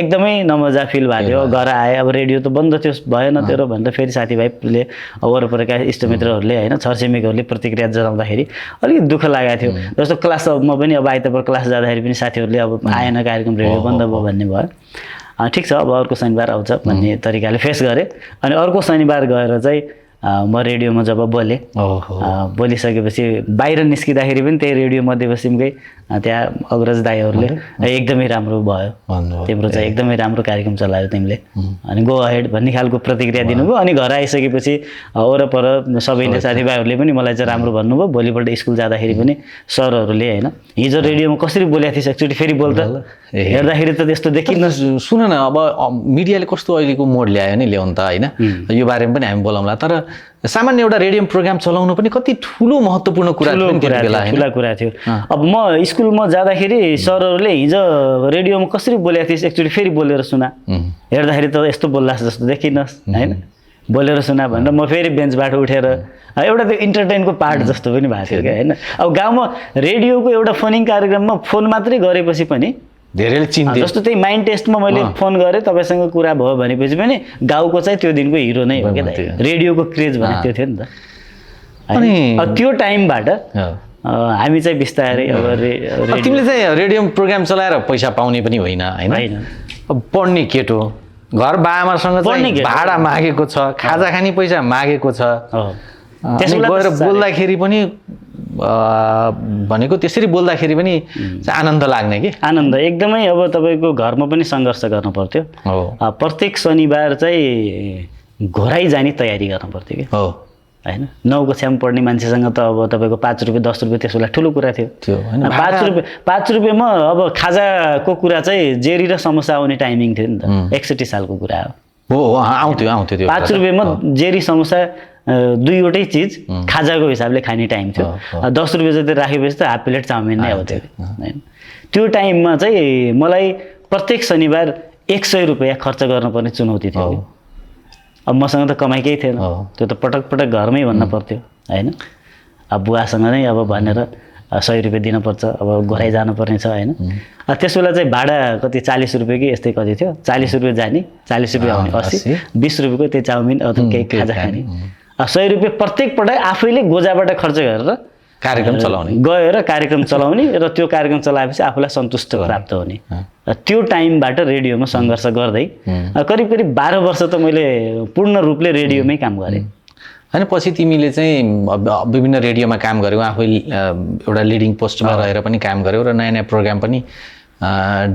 एकदमै नमजा फिल भएको थियो घर आएँ अब रेडियो त बन्द थियो भएन तेरो भनेर फेरि साथीभाइले वरपरका इष्टमित्रहरूले होइन छरछिमेकीहरूले प्रतिक्रिया जनाउँदाखेरि अलिकति दुःख लागेको थियो जस्तो क्लासमा पनि अब आइतबार क्लास जाँदाखेरि पनि साथीहरूले अब आएन कार्यक्रम रेडियो बन्द भयो भन्ने भयो ठिक छ अब अर्को शनिबार आउँछ भन्ने तरिकाले फेस गरेँ अनि अर्को शनिबार गएर चाहिँ म रेडियोमा जब बोलेँ बोलिसकेपछि बाहिर निस्किँदाखेरि पनि त्यही रेडियो मध्यपश्चिमकै त्यहाँ अग्रज दाईहरूले एकदमै राम्रो भयो, तिम्रो चाहिँ एकदमै राम्रो कार्यक्रम चलायो तिमीले, अनि गो अहेड भन्ने खालको प्रतिक्रिया दिनुभयो। अनि घर आइसकेपछि वरपर सबैले साथीभाइहरूले पनि मलाई चाहिँ राम्रो भन्नुभयो। भोलिपल्ट स्कुल जाँदाखेरि पनि सरहरूले होइन हिजो रेडियोमा कसरी बोलेको थिएछ एकचोटि फेरि बोल्दा हेर्दाखेरि त त्यस्तो देखिन्न। सुन न, अब मिडियाले कस्तो अहिलेको मोड ल्यायो नि ल्याउनु त होइन, यो बारेमा पनि हामी बोलाउँला। तर सामान्य एउटा रेडियो प्रोग्राम चलाउनु पनि कति ठुलो महत्त्वपूर्ण कुरा थियो नि त्यति बेला, ठुला कुरा थियो। अब म स्कुलमा जाँदाखेरि सरहरूले हिजो रेडियोमा कसरी बोलेको थिएछ एकचोटि फेरि बोलेर सुना, हेर्दाखेरि त यस्तो बोल्लास् जस्तो देखिनस् होइन, बोलेर सुना भनेर म फेरि बेन्चबाट उठेर एउटा त्यो इन्टरटेनको पार्ट जस्तो पनि भएको थियो क्या होइन। अब गाउँमा रेडियोको एउटा फोनिङ कार्यक्रममा फोन मात्रै गरेपछि पनि धेरैले चिन्थे। जस्तो त्यही माइन्ड टेस्टमा मैले फोन गरेँ तपाईँसँग कुरा भयो भनेपछि पनि गाउँको चाहिँ त्यो दिनको हिरो नै हो क्या, रेडियोको क्रेज भने त्यो थियो नि त। अनि त्यो टाइमबाट हामी चाहिँ बिस्तारै अब तिमीले चाहिँ रेडियो प्रोग्राम चलाएर पैसा पाउने पनि होइन होइन, अब पढ्ने केटो घर बाआमासँग भाडा मागेको छ, खाजा खाने पैसा मागेको छ, गएर बोल्दाखेरि पनि भनेको त्यसरी बोल्दाखेरि पनि आनन्द लाग्ने कि आनन्द एकदमै। अब तपाईँको घरमा पनि सङ्घर्ष गर्नु पर्थ्यो, प्रत्येक शनिबार चाहिँ घोराइ जाने तयारी गर्नु पर्थ्यो कि होइन। 9 कक्षामा पढ्ने मान्छेसँग त अब तपाईँको 5 रुपियाँ 10 रुपियाँ त्यस बेला ठुलो कुरा थियो। 5 रुपियाँमा अब खाजाको कुरा चाहिँ जेरी र समोसा आउने टाइमिङ थियो नि त, 61 सालको कुरा हो। आउँथ्यो त्यो 5 रुपियाँमा जेरी समोसा दुईवटै चिज खाजाको हिसाबले खाने टाइम थियो। 10 रुपियाँ जति राखेपछि त हाफ प्लेट चाउमिन नै आउँथ्यो होइन। त्यो टाइममा चाहिँ मलाई प्रत्येक शनिबार 100 रुपियाँ खर्च गर्नुपर्ने चुनौती थियो। अब मसँग त कमाइ केही थिएन, त्यो त पटक पटक घरमै भन्न पर्थ्यो होइन। अब बुवासँग नै अब भनेर 100 रुपियाँ दिनुपर्छ, अब घोराइ जानुपर्ने छ होइन। त्यस बेला चाहिँ भाडा कति 40 रुपियाँ कि यस्तै कति थियो, 40 रुपियाँ जाने 40 रुपियाँ आउने 80, 20 रुपियाँको त्यो चाउमिन अथवा केही खाजा खाने। 100 रुपियाँ प्रत्येक पटक आफैले गोजाबाट खर्च गरेर कार्यक्रम चलाउने, गएर कार्यक्रम चलाउने र त्यो कार्यक्रम चलाएपछि आफूलाई सन्तुष्ट प्राप्त हुने। त्यो टाइमबाट रेडियोमा सङ्घर्ष गर्दै करिब करिब 12 वर्ष त मैले पूर्ण रूपले रेडियोमै काम गरेँ होइन। पछि तिमीले चाहिँ विभिन्न रेडियोमा काम गर्यौ, आफै एउटा लिडिङ पोस्टमा रहेर पनि काम गर्यौ र नयाँ नयाँ प्रोग्राम पनि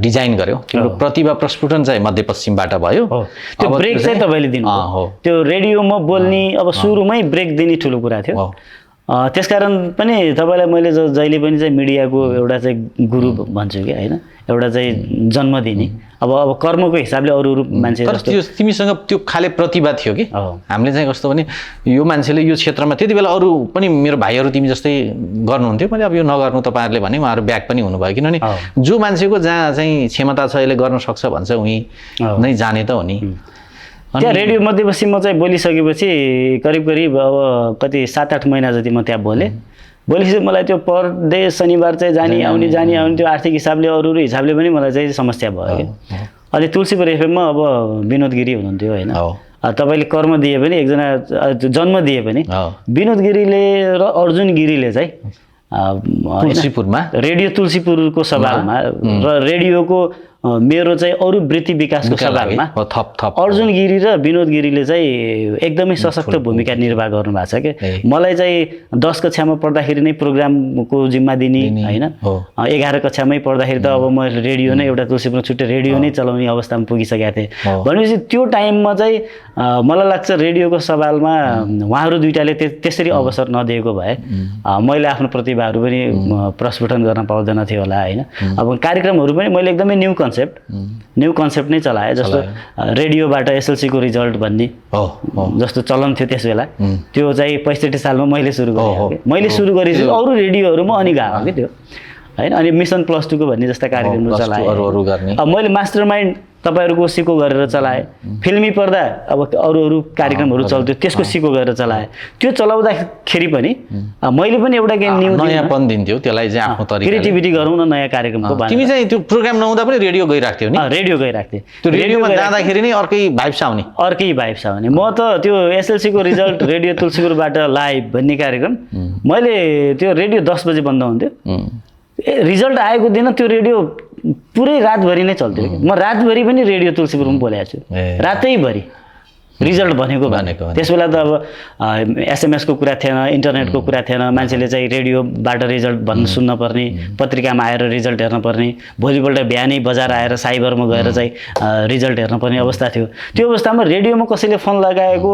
डिजाइन गर्यो। तिम्रो प्रतिभा प्रस्फुटन चाहिँ मध्यपश्चिमबाट भयो। त्यो ब्रेक चाहिँ तपाईँले दिनुभयो, त्यो रेडियोमा बोल्ने अब सुरुमै ब्रेक दिने ठुलो कुरा थियो। त्यसकारण पनि तपाईँलाई मैले जहिले पनि चाहिँ मिडियाको एउटा चाहिँ गुरु भन्छु कि होइन, एउटा चाहिँ जन्म दिने। अब कर्मको हिसाबले अरू मान्छे तिमीसँग त्यो खाले प्रतिभा थियो कि हामीले चाहिँ कस्तो भने यो मान्छेले यो क्षेत्रमा त्यति बेला अरू पनि मेरो भाइहरू तिमी जस्तै गर्नुहुन्थ्यो, मैले अब यो नगर्नु तपाईँहरूले भने उहाँहरू ब्याक पनि हुनुभयो। किनभने जो मान्छेको जहाँ चाहिँ क्षमता छ यसले गर्न सक्छ भन्छ उहीँ नै जाने त हो नि। त्यहाँ रेडियो मध्यपश्चिममा चाहिँ बोलिसकेपछि करिब करिब अब कति 7-8 महिना जति म त्यहाँ बोलेपछि मलाई त्यो पर डे शनिबार चाहिँ जाने आउने त्यो आर्थिक हिसाबले अरू हिसाबले पनि मलाई चाहिँ समस्या भयो कि। अनि तुलसीपुर एफएममा अब विनोद गिरी हुनुहुन्थ्यो होइन, तपाईँले कर्म दिए पनि एकजना जन्म दिए पनि विनोद गिरीले र अर्जुन गिरीले चाहिँ तुलसीपुरमा रेडियो तुलसीपुरको सवालमा र रेडियोको मेरो चाहिँ अरू वृत्ति विकासको सवालमा अर्जुन गिरी र विनोद गिरीले चाहिँ एकदमै सशक्त भूमिका निर्वाह गर्नु भएको छ कि। मलाई चाहिँ 10 कक्षामा पढ्दाखेरि नै प्रोग्रामको जिम्मा दिने होइन, 11 कक्षामै पढ्दाखेरि त अब म रेडियो नै एउटा तुलसीपुर छुट्टै रेडियो नै चलाउने अवस्थामा पुगिसकेको थिएँ भनेपछि त्यो टाइममा चाहिँ मलाई लाग्छ रेडियोको सवालमा उहाँहरू दुईटाले त्यसरी अवसर नदिएको भए मैले आफ्नो प्रतिभाहरू पनि प्रस्फुटन गर्न पाउँदैन थियो होला होइन। अब कार्यक्रमहरू पनि मैले एकदमै न्यू कन्सेप्ट नै चलाएँ, जस्तो रेडियोबाट एसएलसीको रिजल्ट भन्ने जस्तो चलन थियो त्यस बेला, त्यो चाहिँ 65 सालमा मैले सुरु गरेँ। मैले सुरु गरेपछि अरू रेडियोहरूमा अनि गएको कि त्यो होइन। अनि मिसन +2 को भन्ने जस्ता कार्यक्रमहरू चलाएँ। अब मैले मास्टर माइन्ड तपाईँहरूको सिको गरेर चलाएँ, फिल्मी पर्दा अब अरू कार्यक्रमहरू चल्थ्यो त्यसको सिको गरेर चलाएँ। त्यो चलाउँदाखेरि पनि मैले पनि एउटा नयाँपन दिन्थ्यो त्यसलाई चाहिँ आफ्नो तरिकाले क्रिएटिभिटी गरौँ न नयाँ कार्यक्रमको। तिमी चाहिँ त्यो प्रोग्राम नहुँदा पनि रेडियो गइराख्थ्यौ नि? रेडियो गइराख्थेँ। त्यो रेडियोमा जाँदाखेरि नै अर्कै भाइब्स आउने। म त त्यो एसएलसीको रिजल्ट रेडियो तुलसीपुरबाट लाइभ भन्ने कार्यक्रम मैले त्यो रेडियो 10 बजे बन्द हुन्थ्यो, रिजल्ट आएको दिन त्यो रेडियो पुरै रातभरि नै चल्थ्यो। म रातभरि पनि रेडियो तुलसीपुरमा बोलेको छु, रातैभरि रिजल्ट भनेको भनेको। त्यस बेला त अब एसएमएसको कुरा थिएन, इन्टरनेटको कुरा थिएन, मान्छेले चाहिँ रेडियोबाट रिजल्ट भन्नु सुन्न पर्ने, पत्रिकामा आएर रिजल्ट हेर्न पर्ने, भोलिपल्ट बिहानै बजार आएर साइबरमा गएर चाहिँ रिजल्ट हेर्न पर्ने अवस्था थियो। त्यो अवस्थामा रेडियोमा कसैले फोन लगाएको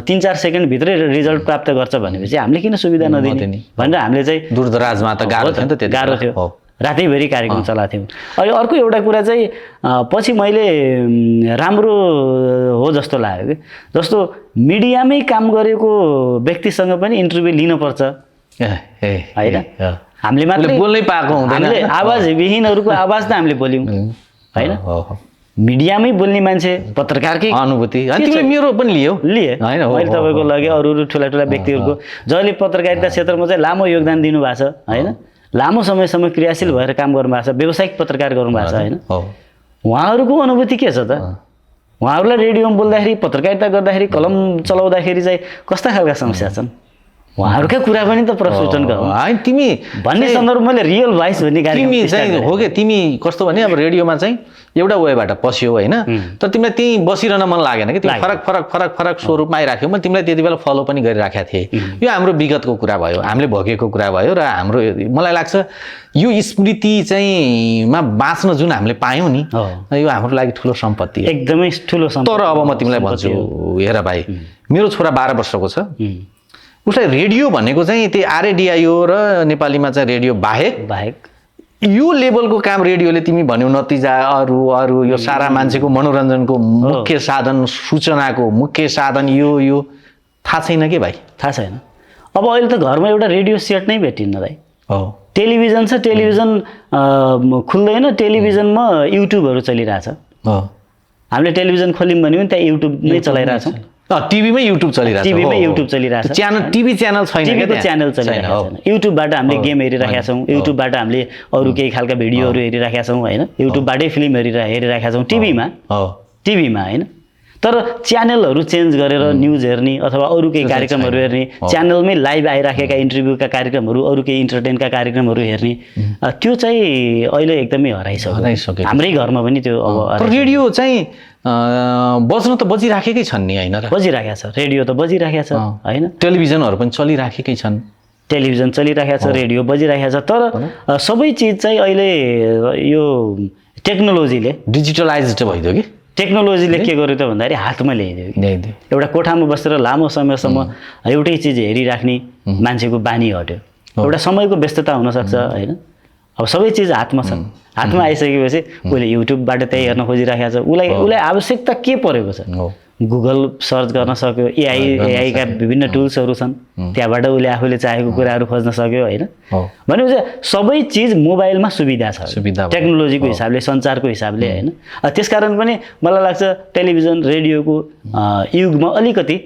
3-4 सेकेन्डभित्रै रिजल्ट प्राप्त गर्छ भनेपछि हामीले किन सुविधा नदिने भनेर हामीले चाहिँ दूरदराजमा त गाह्रो थियो नि त, गाह्रो थियो, रातैभरि कार्यक्रम चलाएको थियौँ। अहिले अर्को एउटा कुरा चाहिँ पछि मैले राम्रो हो जस्तो लाग्यो कि जस्तो मिडियामै काम गरेको व्यक्तिसँग पनि इन्टरभ्यू लिनुपर्छ होइन। हामीले मात्रै बोल्नै पाएको हुँदैन, हामीले आवाजविहीनहरूको आवाज त हामीले बोल्यौँ होइन। मिडियामै बोल्ने मान्छे पत्रकारकै अनुभूति तिमीले मेरो पनि लियो होइन। मैले तपाईँको लगे अरू ठुला ठुला व्यक्तिहरूको जसले पत्रकारिता क्षेत्रमा चाहिँ लामो योगदान दिनुभएको छ होइन, लामो समयसम्म क्रियाशील भएर काम गर्नुभएको छ, व्यावसायिक पत्रकार गर्नुभएको छ होइन। उहाँहरूको अनुभूति के छ त? उहाँहरूलाई रेडियोमा बोल्दाखेरि, पत्रकारिता गर्दाखेरि, कलम चलाउँदाखेरि चाहिँ कस्ता खालका समस्या छन्, उहाँहरूका कुरा पनि त प्रस्तुत गरौँ तिमी भन्ने सन्दर्भ मैले रियल भोइस भन्ने तिमी चाहिँ हो कि तिमी कस्तो भने अब रेडियोमा चाहिँ एउटा वेबाट पस्यो होइन, तर तिमीलाई त्यहीँ बसिरहन मन लागेन कि तिमी फरक फरक फरक फरक स्वरूपमा आइराख्यौ। मैले तिमीलाई त्यति बेला फलो पनि गरिराखेको थिएँ। यो हाम्रो विगतको कुरा भयो, हामीले भोगेको कुरा भयो र हाम्रो मलाई लाग्छ यो स्मृति चाहिँ मा बाँच्न जुन हामीले पायौँ नि यो हाम्रो लागि ठुलो सम्पत्ति, एकदमै ठुलो सम्पत्ति। तर अब म तिमीलाई भन्छु हेर भाइ, मेरो छोरा 12 वर्षको छ, उसलाई रेडियो भनेको चाहिँ त्यही आरएडिआइओ र नेपालीमा चाहिँ रेडियो बाहेक यो लेभलको काम रेडियोले तिमी भन्यौ नतिजा अरू यो सारा मान्छेको मनोरञ्जनको मुख्य साधन, सूचनाको मुख्य साधन यो थाहा छैन के भाइ? थाहा छैन। अब अहिले त घरमा एउटा रेडियो सेट नै भेटिन्न भाइ। हो, टेलिभिजन छ, टेलिभिजन खुल्दैन, टेलिभिजनमा युट्युबहरू चलिरहेछ। हामीले टेलिभिजन खोल्यौँ भने पनि त्यहाँ युट्युब नै चलाइरहेछौँ। टिभीमै युट्युब चलिरहेछ, टिभीमै युट्युब चलिरहेछ, टिभी च्यानल छैन, टिभीको च्यानल चलिरहेको छैन। युट्युबबाट हामीले गेम हेरिरहेका छौँ, युट्युबबाट हामीले अरू केही खालका भिडियोहरू हेरिरहेका छौँ होइन, युट्युबबाटै फिल्म हेरिरहेका छौँ टिभीमा होइन। तर च्यानलहरू चेन्ज गरेर न्युज हेर्ने अथवा अरू केही कार्यक्रमहरू हेर्ने, च्यानलमै लाइभ आइराखेका इन्टरभ्यूका कार्यक्रमहरू, अरू केही इन्टरटेनका कार्यक्रमहरू हेर्ने, त्यो चाहिँ अहिले एकदमै हराइसक्यो। हाम्रै घरमा पनि त्यो अब रेडियो चाहिँ बज्न त बजिराखेकै छन् नि होइन, बजिराखेको छ रेडियो त बजिराखेको छ होइन। टेलिभिजनहरू पनि चलिराखेकै छन्, टेलिभिजन चलिराखेको छ, रेडियो बजिराखेको छ। तर सबै चिज चाहिँ अहिले यो टेक्नोलोजीले डिजिटलाइज्ड भइदियो कि, टेक्नोलोजीले के गर्यो त भन्दाखेरि हातमा ल्याइदियो कि। एउटा कोठामा बसेर लामो समयसम्म एउटै चिज हेरिराख्ने मान्छेको बानी हट्यो। एउटा समयको व्यस्तता हुनसक्छ होइन। अब सबै चिज हातमा छ, हातमा आइसकेपछि उसले युट्युबबाट त्यही हेर्न खोजिराखेको छ। उसलाई आवश्यकता के परेको छ? गुगल सर्च गर्न सक्यो, एआईका विभिन्न टुल्सहरू छन्, त्यहाँबाट उसले आफूले चाहेको कुराहरू खोज्न सक्यो होइन। भनेपछि सबै चिज मोबाइलमा सुविधा छ, टेक्नोलोजीको हिसाबले, सञ्चारको हिसाबले होइन। त्यसकारण पनि मलाई लाग्छ टेलिभिजन रेडियोको युगमा अलिकति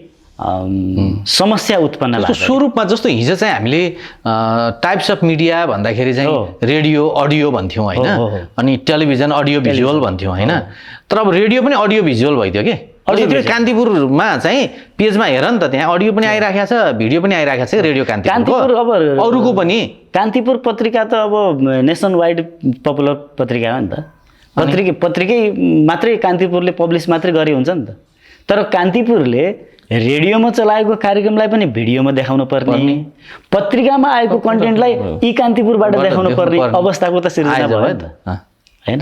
समस्या उत्पन्न भएको स्वरूपमा। जस्तो हिजो चाहिँ हामीले टाइप्स अफ मिडिया भन्दाखेरि चाहिँ रेडियो अडियो भन्थ्यौँ होइन, अनि टेलिभिजन अडियो भिजुअल भन्थ्यौँ होइन। तर अब रेडियो पनि अडियो भिजुअल भइदियो कि। कान्तिपुरमा चाहिँ पेजमा हेर नि त, त्यहाँ अडियो पनि आइराखेको छ, भिडियो पनि आइराखेको छ रेडियो कान्तिपुर। अब अरूको पनि कान्तिपुर पत्रिका त अब नेसन वाइड पपुलर पत्रिका हो नि त। पत्रिकै मात्रै कान्तिपुरले पब्लिस मात्रै गरे हुन्छ नि त। तर कान्तिपुरले रेडियोमा चलाएको कार्यक्रमलाई पनि भिडियोमा देखाउनु पर्ने, पत्रिकामा आएको कन्टेन्टलाई ई कान्तिपुरबाट देखाउनु पर्ने अवस्थाको त सिर्जना भयो नि त होइन।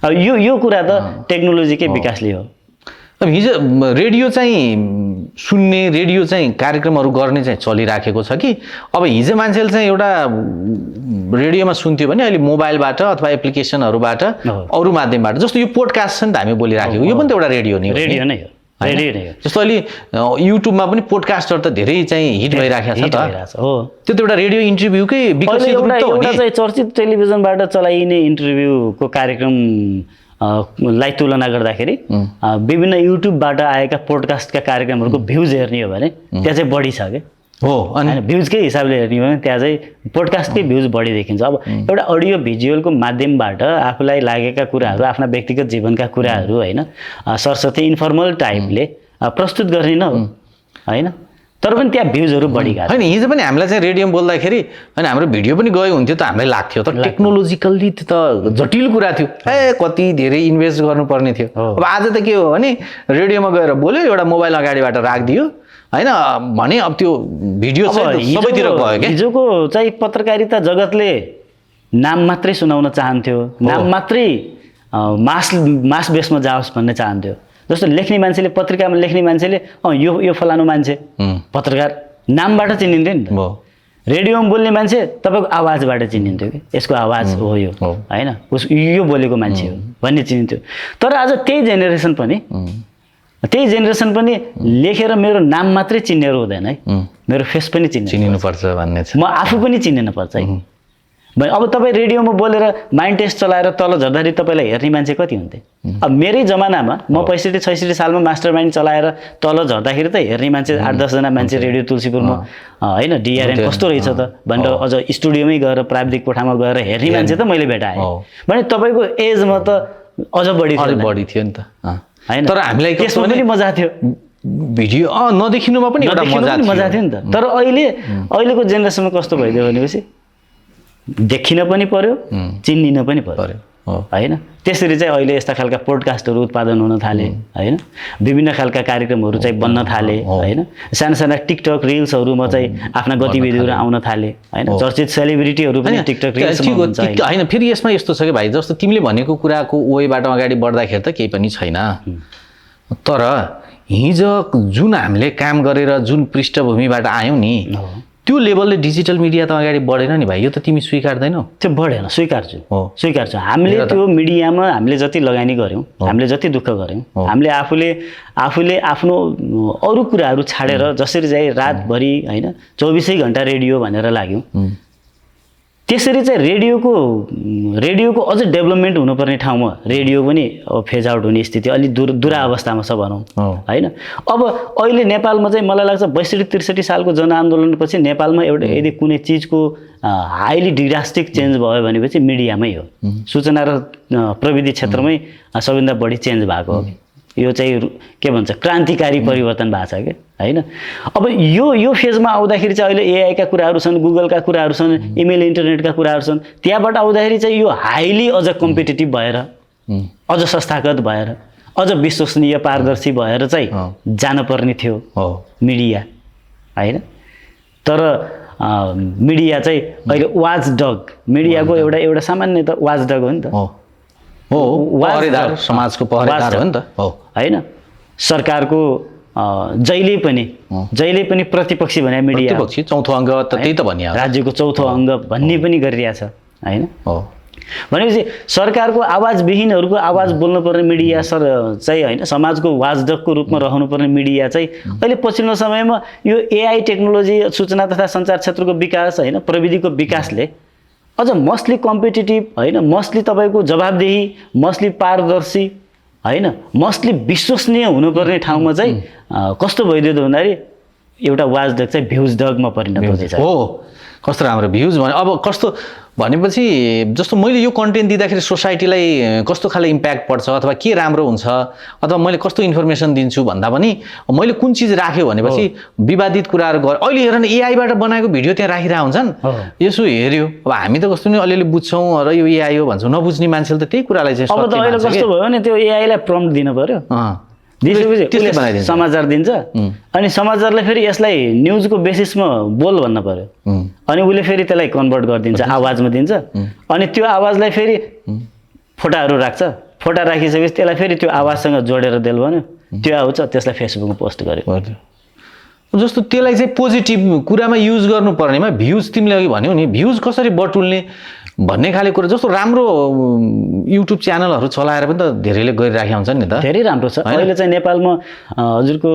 अब यो कुरा त टेक्नोलोजीकै विकासले हो। अब हिजो रेडियो चाहिँ सुन्ने, रेडियो चाहिँ कार्यक्रमहरू गर्ने चाहिँ चलिराखेको छ कि अब हिजो मान्छेले चाहिँ एउटा रेडियोमा सुन्थ्यो भने अहिले मोबाइलबाट अथवा एप्लिकेसनहरूबाट अरू माध्यमबाट, जस्तो यो पोडकास्ट छ नि त हामी बोलिराखेको, यो पनि त एउटा रेडियो नै हो। जस्तो अहिले युट्युबमा पनि पोडकास्टहरू त धेरै चाहिँ हिट भइराखेको छ त, त्यो त एउटा रेडियो इन्टरभ्यूकै विकसित रूप त हो नि। चाहिँ चर्चित टेलिभिजनबाट चलाइने इन्टरभ्यूको कार्यक्रम लाई तुलना गर्दाखेरि विभिन्न युट्युबबाट आएका पोडकास्टका कार्यक्रमहरूको भ्युज हेर्ने हो भने त्यहाँ चाहिँ बढी छ कि हो। अनि भ्युजकै हिसाबले हेर्ने हो भने त्यहाँ चाहिँ पोडकास्टकै भ्युज बढी देखिन्छ। अब एउटा अडियो भिजुअलको माध्यमबाट आफूलाई लागेका कुराहरू, आफ्ना व्यक्तिगत जीवनका कुराहरू होइन सरसर्ती इन्फर्मल टाइपले प्रस्तुत गर्ने न होइन। तर पनि त्यहाँ भ्युजहरू बढी गएको होइन हिजो पनि हामीलाई चाहिँ रेडियोमा बोल्दाखेरि होइन हाम्रो भिडियो पनि गयो हुन्थ्यो त हामीलाई लाग्थ्यो तर टेक्नोलोजिकल्ली त्यो त जटिल कुरा थियो कति धेरै इन्भेस्ट गर्नुपर्ने थियो अब आज त के हो भने रेडियोमा गएर बोल्यो एउटा मोबाइल अगाडिबाट राखिदियो होइन भने अब त्यो भिडियो चाहिँ सबैतिर गयो क्या हिजोको चाहिँ पत्रकारिता जगतले नाम मात्रै सुनाउन चाहन्थ्यो नाम मात्रै मास बेसमा जाओस् भन्ने चाहन्थ्यो जस्तो लेख्ने मान्छेले पत्रिकामा लेख्ने मान्छेले यो फलानु मान्छे पत्रकार नामबाट चिनिन्थ्यो नि त रेडियोमा बोल्ने मान्छे तपाईँको आवाजबाट चिनिन्थ्यो कि यसको आवाज हो यो होइन यो बोलेको मान्छे हो भन्ने चिनिन्थ्यो तर आज त्यही जेनेरेसन पनि लेखेर मेरो नाम मात्रै चिन्नेहरू हुँदैन है मेरो फेस पनि चिनिनुपर्छ भन्ने छ म आफू पनि चिनिन पर्छ है अब तपाईँ रेडियोमा बोलेर माइन्ड टेस्ट चलाएर तल झर्दाखेरि तपाईँलाई हेर्ने मान्छे कति हुन्थे अब मेरै जमानामा म 65-66 सालमा मास्टर माइन्ड चलाएर तल झर्दाखेरि त हेर्ने मान्छे 8-10 जना मान्छे रेडियो तुलसीपुरमा होइन डिआरएन कस्तो रहेछ त भनेर अझ स्टुडियोमै गएर प्राविधिक कोठामा गएर हेर्ने मान्छे त मैले भेटाएँ भने तपाईँको एजमा त अझ बढी थियो नि त होइन तर हामीलाई त्यसमा पनि मजा थियो भिडियो नदेखिनुमा पनि एउटा मजा थियो नि त तर अहिलेको जेनेरेसनमा कस्तो भइदियो भनेपछि देखिन पनि पर्यो चिनिन पनि पर्यो होइन त्यसरी चाहिँ अहिले यस्ता खालका पोडकास्टहरू उत्पादन हुन थाले होइन विभिन्न खालका कार्यक्रमहरू चाहिँ बन्न थाले होइन साना साना टिकटक रिल्सहरूमा चाहिँ आफ्ना गतिविधिहरू आउन थाले होइन चर्चित सेलिब्रिटीहरू पनि टिकटक रिल्समा हुन्छ होइन फेरि यसमा यस्तो छ कि भाइ जस्तो तिमीले भनेको कुराको वेबाट अगाडि बढ्दाखेरि त केही पनि छैन तर हिजो जुन हामीले काम गरेर जुन पृष्ठभूमिबाट आयौँ नि त्यो लेभलले डिजिटल मिडिया त अगाडि बढेन नि भाइ यो त तिमी स्वीकार्दैनौ त्यो बढेन स्वीकार्छु हामीले त्यो मिडियामा हामीले जति लगानी गर्यौँ हामीले जति दुःख गर्यौँ हामीले आफूले आफ्नो अरू कुराहरू छाडेर जसरी चाहिँ रातभरि होइन 24 घण्टा रेडियो भनेर लाग्यौँ त्यसरी चाहिँ रेडियोको अझ डेभलपमेन्ट हुनुपर्ने ठाउँमा रेडियो पनि फेज आउट हुने स्थिति अलि दुरावस्थामा छ भनौँ होइन अब अहिले नेपालमा चाहिँ मलाई लाग्छ 62-63 सालको जनआन्दोलनपछि नेपालमा एउटा यदि कुनै चिजको हाइली ड्रास्टिक चेन्ज भयो भनेपछि मिडियामै हो सूचना र प्रविधि क्षेत्रमै सबैभन्दा बढी चेन्ज भएको हो यो चाहिँ के भन्छ क्रान्तिकारी परिवर्तन भएको छ क्या होइन अब यो फेजमा आउँदाखेरि चाहिँ अहिले एआईका कुराहरू छन् गुगलका कुराहरू छन् इमेल इन्टरनेटका कुराहरू छन् त्यहाँबाट आउँदाखेरि चाहिँ यो हाइली अझ कम्पिटेटिभ भएर अझ संस्थागत भएर अझ विश्वसनीय पारदर्शी भएर चाहिँ जानुपर्ने थियो मिडिया होइन तर मिडिया चाहिँ अहिले वाच डग मिडियाको एउटा सामान्य त वाच डग हो नि त पहरेदार समाजको पहरेदार हो नि त होइन सरकारको जहिले पनि प्रतिपक्षी भने मिडिया प्रतिपक्षी चौथो अङ्ग त त्यही त भनिया राज्यको चौथो अङ्ग भन्ने पनि गरिरहेछ होइन भनेपछि सरकारको आवाजविहीनहरूको आवाज बोल्नुपर्ने मिडिया चाहिँ होइन समाजको वाचडगको रूपमा रहनुपर्ने मिडिया चाहिँ अहिले पछिल्लो समयमा यो एआई टेक्नोलोजी सूचना तथा सञ्चार क्षेत्रको विकास होइन प्रविधिको विकासले अझ मस्टली कम्पिटेटिभ होइन मस्टली तपाईँको जवाबदेही मस्टली पारदर्शी होइन मस्टली विश्वसनीय हुनुपर्ने ठाउँमा चाहिँ कस्तो भइदियो त भन्दाखेरि एउटा वाचडग चाहिँ भ्युज डगमा परिणत हुँदैछ हो कस्तो राम्रो भ्युज भने अब कस्तो भनेपछि जस्तो मैले यो कन्टेन्ट दिँदाखेरि सोसाइटीलाई कस्तो खाले इम्प्याक्ट पर्छ अथवा के राम्रो हुन्छ अथवा मैले कस्तो इन्फर्मेसन दिन्छु भन्दा पनि मैले कुन चिज राख्यो भनेपछि विवादित कुराहरू गर अहिले हेर न एआईबाट बनाएको भिडियो त्यहाँ राखिरहेको हुन्छन् यसो हेऱ्यो अब हामी त कस्तो नि अलिअलि बुझ्छौँ र यो एआई हो भन्छौँ नबुझ्ने मान्छेले त त्यही कुरालाई चाहिँ अब त अहिले कस्तो भयो भने त्यो एआईलाई प्रम्प्ट दिनु पर्यो दिएपछि समाचार दिन्छ अनि समाचारलाई फेरि यसलाई न्युजको बेसिसमा बोल भन्न पर्यो अनि उसले फेरि त्यसलाई कन्भर्ट गरिदिन्छ आवाजमा दिन्छ अनि त्यो आवाजलाई फेरि फोटाहरू राख्छ फोटा राखिसकेपछि त्यसलाई फेरि त्यो आवाजसँग जोडेर देल भन्यो त्यो आउँछ त्यसलाई फेसबुकमा पोस्ट गर्यो जस्तो त्यसलाई चाहिँ पोजिटिभ कुरामा युज गर्नुपर्नेमा भ्युज तिमीले अघि भन्यौ नि भ्युज कसरी बटुल्ने भन्ने खाले कुरा जस्तो राम्रो युट्युब च्यानलहरू चलाएर पनि त धेरैले गरिराखेका हुन्छन् नि त धेरै राम्रो छ अहिले चाहिँ नेपालमा हजुरको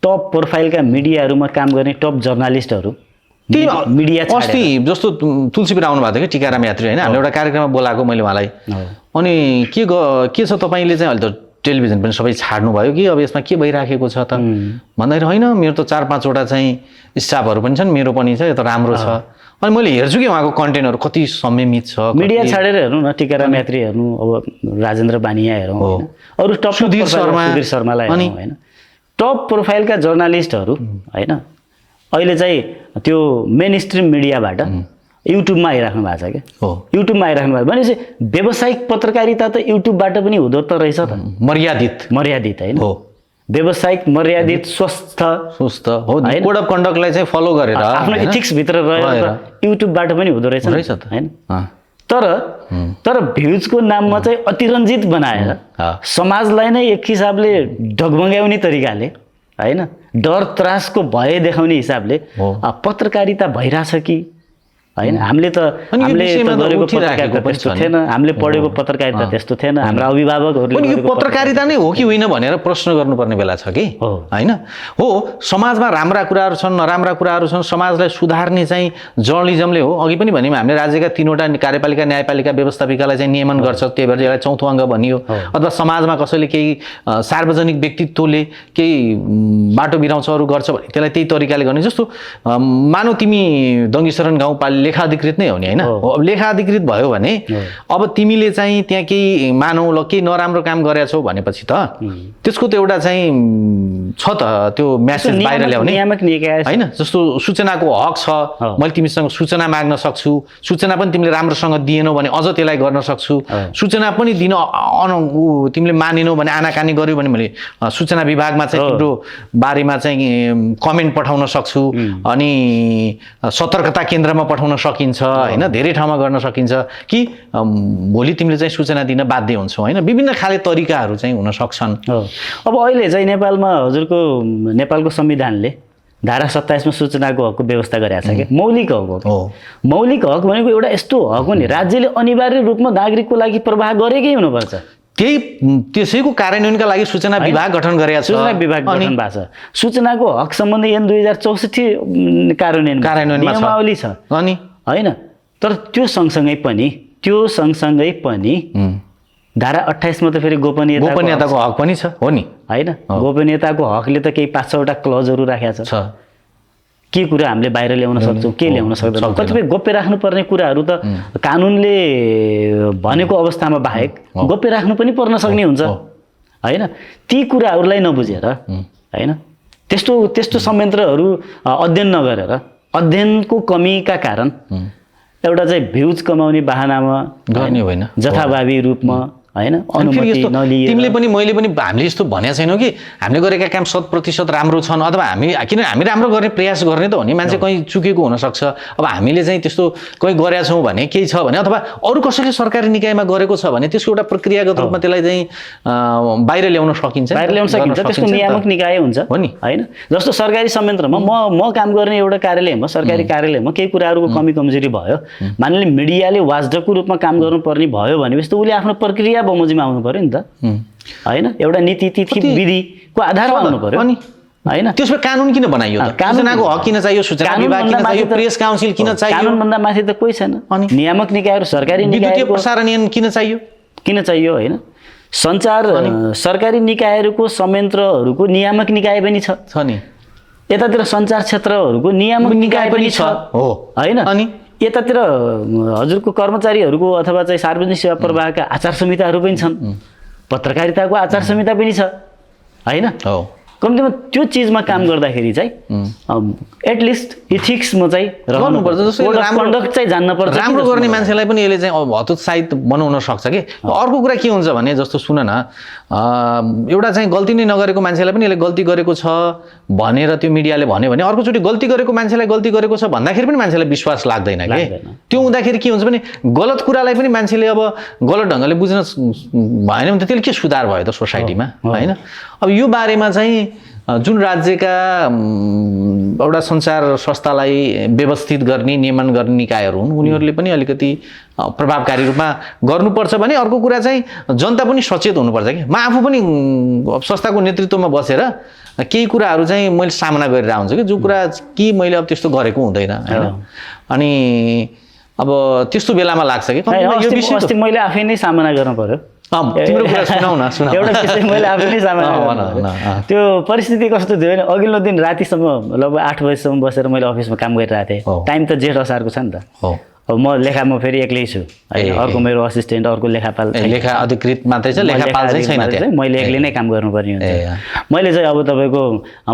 टप प्रोफाइलका मिडियाहरूमा काम गर्ने टप जर्नलिस्टहरू मिडिया अस्ति जस्तो तुलसीपुर आउनु भएको थियो कि टिकाराम यात्री होइन हामीले एउटा कार्यक्रममा बोलाएको मैले उहाँलाई अनि के छ तपाईँले चाहिँ अहिले त टेलिभिजन पनि सबै छाड्नु भयो कि अब यसमा के भइराखेको छ त भन्दाखेरि होइन मेरो त 4-5 वटा चाहिँ स्टाफहरू पनि छन् मेरो पनि छ यो त राम्रो छ अनि मैले हेर्छु कि उहाँको कन्टेन्टहरू कति संयमित छ मिडिया छाडेर हेर्नु न टिकाराम यात्री हेर्नु अब राजेन्द्र बानिया हेरौँ अरू टप सुधीर शर्मालाई होइन टप प्रोफाइलका जर्नलिस्टहरू होइन अहिले चाहिँ त्यो मेन स्ट्रिम मिडियाबाट युट्युबमा आइराख्नु भएको छ क्या युट्युबमा आइराख्नु भएको भनेपछि व्यावसायिक पत्रकारिता त युट्युबबाट पनि हुँदो त रहेछ त मर्यादित होइन व्यावसायिक मर्यादित स्वस्थ हो कोड अफ कन्डक्टलाई चाहिँ फलो गरेर आफ्नो इथिक्स भित्र रहेर युट्युबबाट पनि हुँदो रहेछ त हैन तर भ्युजको नाममा चाहिँ अतिरञ्जित बनाएर समाजलाई नै एक हिसाबले ढगमगाउने तरिकाले हैन डर त्रासको भय देखाउने हिसाबले पत्रकारिता भइरहेछ कि हैन हामीले गरेको पत्रकारिता त्यस्तो थिएन हामीले पढेको पत्रकारिता त्यस्तो थिएन हाम्रा अभिभावकहरूले यो पत्रकारिता नै हो कि होइन भनेर प्रश्न गर्नुपर्ने बेला छ कि हैन हो समाजमा राम्रा कुराहरू छन् नराम्रा कुराहरू छन् समाजलाई सुधार्ने चाहिँ जर्नलिजमले हो अघि पनि भन्यौँ हामीले राज्यका 3वटा कार्यपालिका न्यायपालिका व्यवस्थापिकालाई चाहिँ नियमन गर्छ त्यही भएर यसलाई चौथो अङ्ग भनियो अथवा समाजमा कसैले केही सार्वजनिक व्यक्तित्वले केही बाटो बिराउँछ अरू गर्छ भने त्यसलाई त्यही तरिकाले गर्ने जस्तो मानौ तिमी दङ्गीशरण गाउँपालिका लेखाधिकृत नै हो नि हैन अब लेखाधिकृत भयो भने अब तिमीले चाहिँ त्यहाँ केही मानौ ल केही नराम्रो काम गरेका छौ भनेपछि त त्यसको त एउटा चाहिँ छ त त्यो मेसेज बाहिर ल्याउने हैन जस्तो सूचनाको हक छ मैले तिमीसँग सूचना माग्न सक्छु सूचना पनि तिमीले राम्रोसँग दिएनौ भने अझ त्यसलाई गर्न सक्छु सूचना पनि दिन तिमीले मानेनौ भने आनाकानी गर्यो भने मैले सूचना विभागमा चाहिँ तिम्रो बारेमा चाहिँ कमेन्ट पठाउन सक्छु अनि सतर्कता केन्द्रमा पठाउन सकिन्छ हैन धेरै ठाउँमा गर्न सकिन्छ कि भोलि तिमीले चाहिँ सूचना दिन बाध्य हुन्छौ हैन विभिन्न खाले तरिकाहरू चाहिँ हुन सक्छन् अब अहिले चाहिँ नेपालको संविधानले धारा 27 मा सूचनाको हकको व्यवस्था गरेको छ के मौलिक हक हो मौलिक हक भनेको एउटा यस्तो हक हो नि राज्यले अनिवार्य रूपमा नागरिकको लागि प्रवाह गरेकै हुनुपर्छ त्यसैको कार्यान्वयनका लागि सूचना विभाग गठन गरेको छ सूचना विभाग गठन भएको छ सूचनाको हक सम्बन्धी ऐन 2064 कार्यान्वयनमा नियमावली छ अनि हैन तर त्यो सँगसँगै पनि धारा 28 मा त फेरि गोपनीयताको हक पनि छ हो नि हैन गोपनीयताको हकले त केही 5-6 वटा क्लजहरू राखेको छ के कुरा हामीले बाहिर ल्याउन सक्छौं के ल्याउन सक्दैनौं कतिपय गोप्य राख्नुपर्ने कुराहरू त कानुनले भनेको अवस्थामा बाहेक गोप्य राख्नु पनि पर्न सक्ने हुन्छ हैन ती कुराहरूलाई नबुझेर हैन त्यस्तो संयन्त्रहरू अध्ययन नगरेर अध्ययनको कमीका कारण एउटा चाहिँ भ्युज कमाउने बहानामा गर्ने होइन जथाभावी रूपमा हैन अनुमति नलिएर तिमीले पनि मैले पनि हामीले यस्तो भनेको छैनौ कि हामीले गरेका काम 100% राम्रो छन् अथवा हामी राम्रो गर्ने प्रयास गर्ने त हो नि मान्छे कहीं चुकेको हुन सक्छ अब हामीले चाहिँ त्यस्तो कहीं गरेका छौं भने केही छ भने अथवा अरु कसैले सरकारी निकायमा गरेको छ भने त्यसको एउटा प्रक्रियागत रूपमा त्यसलाई चाहिँ बाहिर ल्याउन सकिन्छ त्यसको नियामक निकाय हुन्छ हो नि हैन जस्तो सरकारी संयन्त्रमा म काम गर्ने एउटा कार्यालयमा सरकारी कार्यालयमा केही कुराहरुको कमी कमजोरी भयो मानिले मिडियाले वाचडकको रूपमा काम गर्नुपर्ने भयो भनेपछि त उले आफ्नो प्रक्रिया बमोजिममा आउनु पर्यो नि त हैन एउटा नीति तिथि विधिको आधारमा आउनु पर्यो अनि हैन त्यसमा कानुन किन बनाइयो त सूचनाको हक किन चाहियो सूचना विभाग किन चाहियो प्रेस काउन्सिल किन चाहियो कानुन भन्दा माथि त कोही छैन नियामक निकायहरु सरकारी निकायहरु विद्युतीय प्रसारण ऐन किन चाहियो हैन संचार सरकारी निकायहरुको संयन्त्रहरुको नियामक निकाय पनि छ नि यतातिर संचार क्षेत्रहरुको नियामक निकाय पनि छ हो हैन अनि यतातिर हजुरको कर्मचारीहरुको अथवा चाहिँ सार्वजनिक सेवा प्रवाहका आचार संहिताहरु पनि छन् पत्रकारिताको आचार संहिता पनि छ हैन हो कम्तीमा त्यो चीजमा काम गर्दाखेरि चाहिँ एटलिस्ट इथिक्समा चाहिँ रहनु पर्छ जस्तो कन्डक्ट चाहिँ जान्न पर्छ राम्रो गर्ने मान्छेलाई पनि यसले चाहिँ हतोत्साहित बनाउन सक्छ के अर्को कुरा के हुन्छ भने जस्तो सुन न एउटा चाहिँ गल्ती नै नगरेको मान्छेलाई पनि यसले गल्ती गरेको छ भनेर त्यो मिडियाले भन्यो भने अर्को चोटी गल्ती गरेको मान्छेलाई गल्ती गरेको छ भन्दाखेरि पनि मान्छेलाई विश्वास लाग्दैन के त्यो हुँदाखेरि के हुन्छ भने गलत कुरालाई पनि मान्छेले अब गलत ढंगले बुझ्न भएन भने त त्यसले के सुधार भयो त सोसाइटीमा हैन अब यो बारेमा चाहिँ जुन राज्यका एउटा संचार संस्थालाई व्यवस्थित गर्ने नियमन गर्ने निकायहरू हुन् उनीहरूले पनि अलिकति प्रभावकारी रूपमा गर्नुपर्छ भने अर्को कुरा चाहिँ जनता पनि सचेत हुनुपर्छ के म आफू पनि संस्थाको नेतृत्वमा बसेर केही कुराहरू चाहिँ मैले सामना गरिरहेको हुन्छु कि जो कुरा कि मैले अब त्यस्तो गरेको हुँदैन हैन अनि अब त्यस्तो बेलामा लाग्छ कि यो विषय मैले आफै नै सामना गर्न पर्यो तिम्रो कुरा सुनाउ न एउटा विषय मैले आफै नै सामना गर्न त्यो परिस्थिति कस्तो थियो भने अघिल्लो दिन रातिसम्म लगभग 8 बजेसम्म बसेर मैले अफिसमा काम गरिरहेको थिएँ टाइम त जेठ असारको छ नि त अब म लेखामा फेरि एक्लै छु होइन, अर्को मेरो असिस्टेन्ट, अर्को लेखापाल, लेखा अधिकृत मात्रै छ, लेखापाल चाहिँ छैन त्यहाँ, मैले एक्लै नै काम गर्नुपर्ने हुन्छ। मैले चाहिँ अब तपाईँको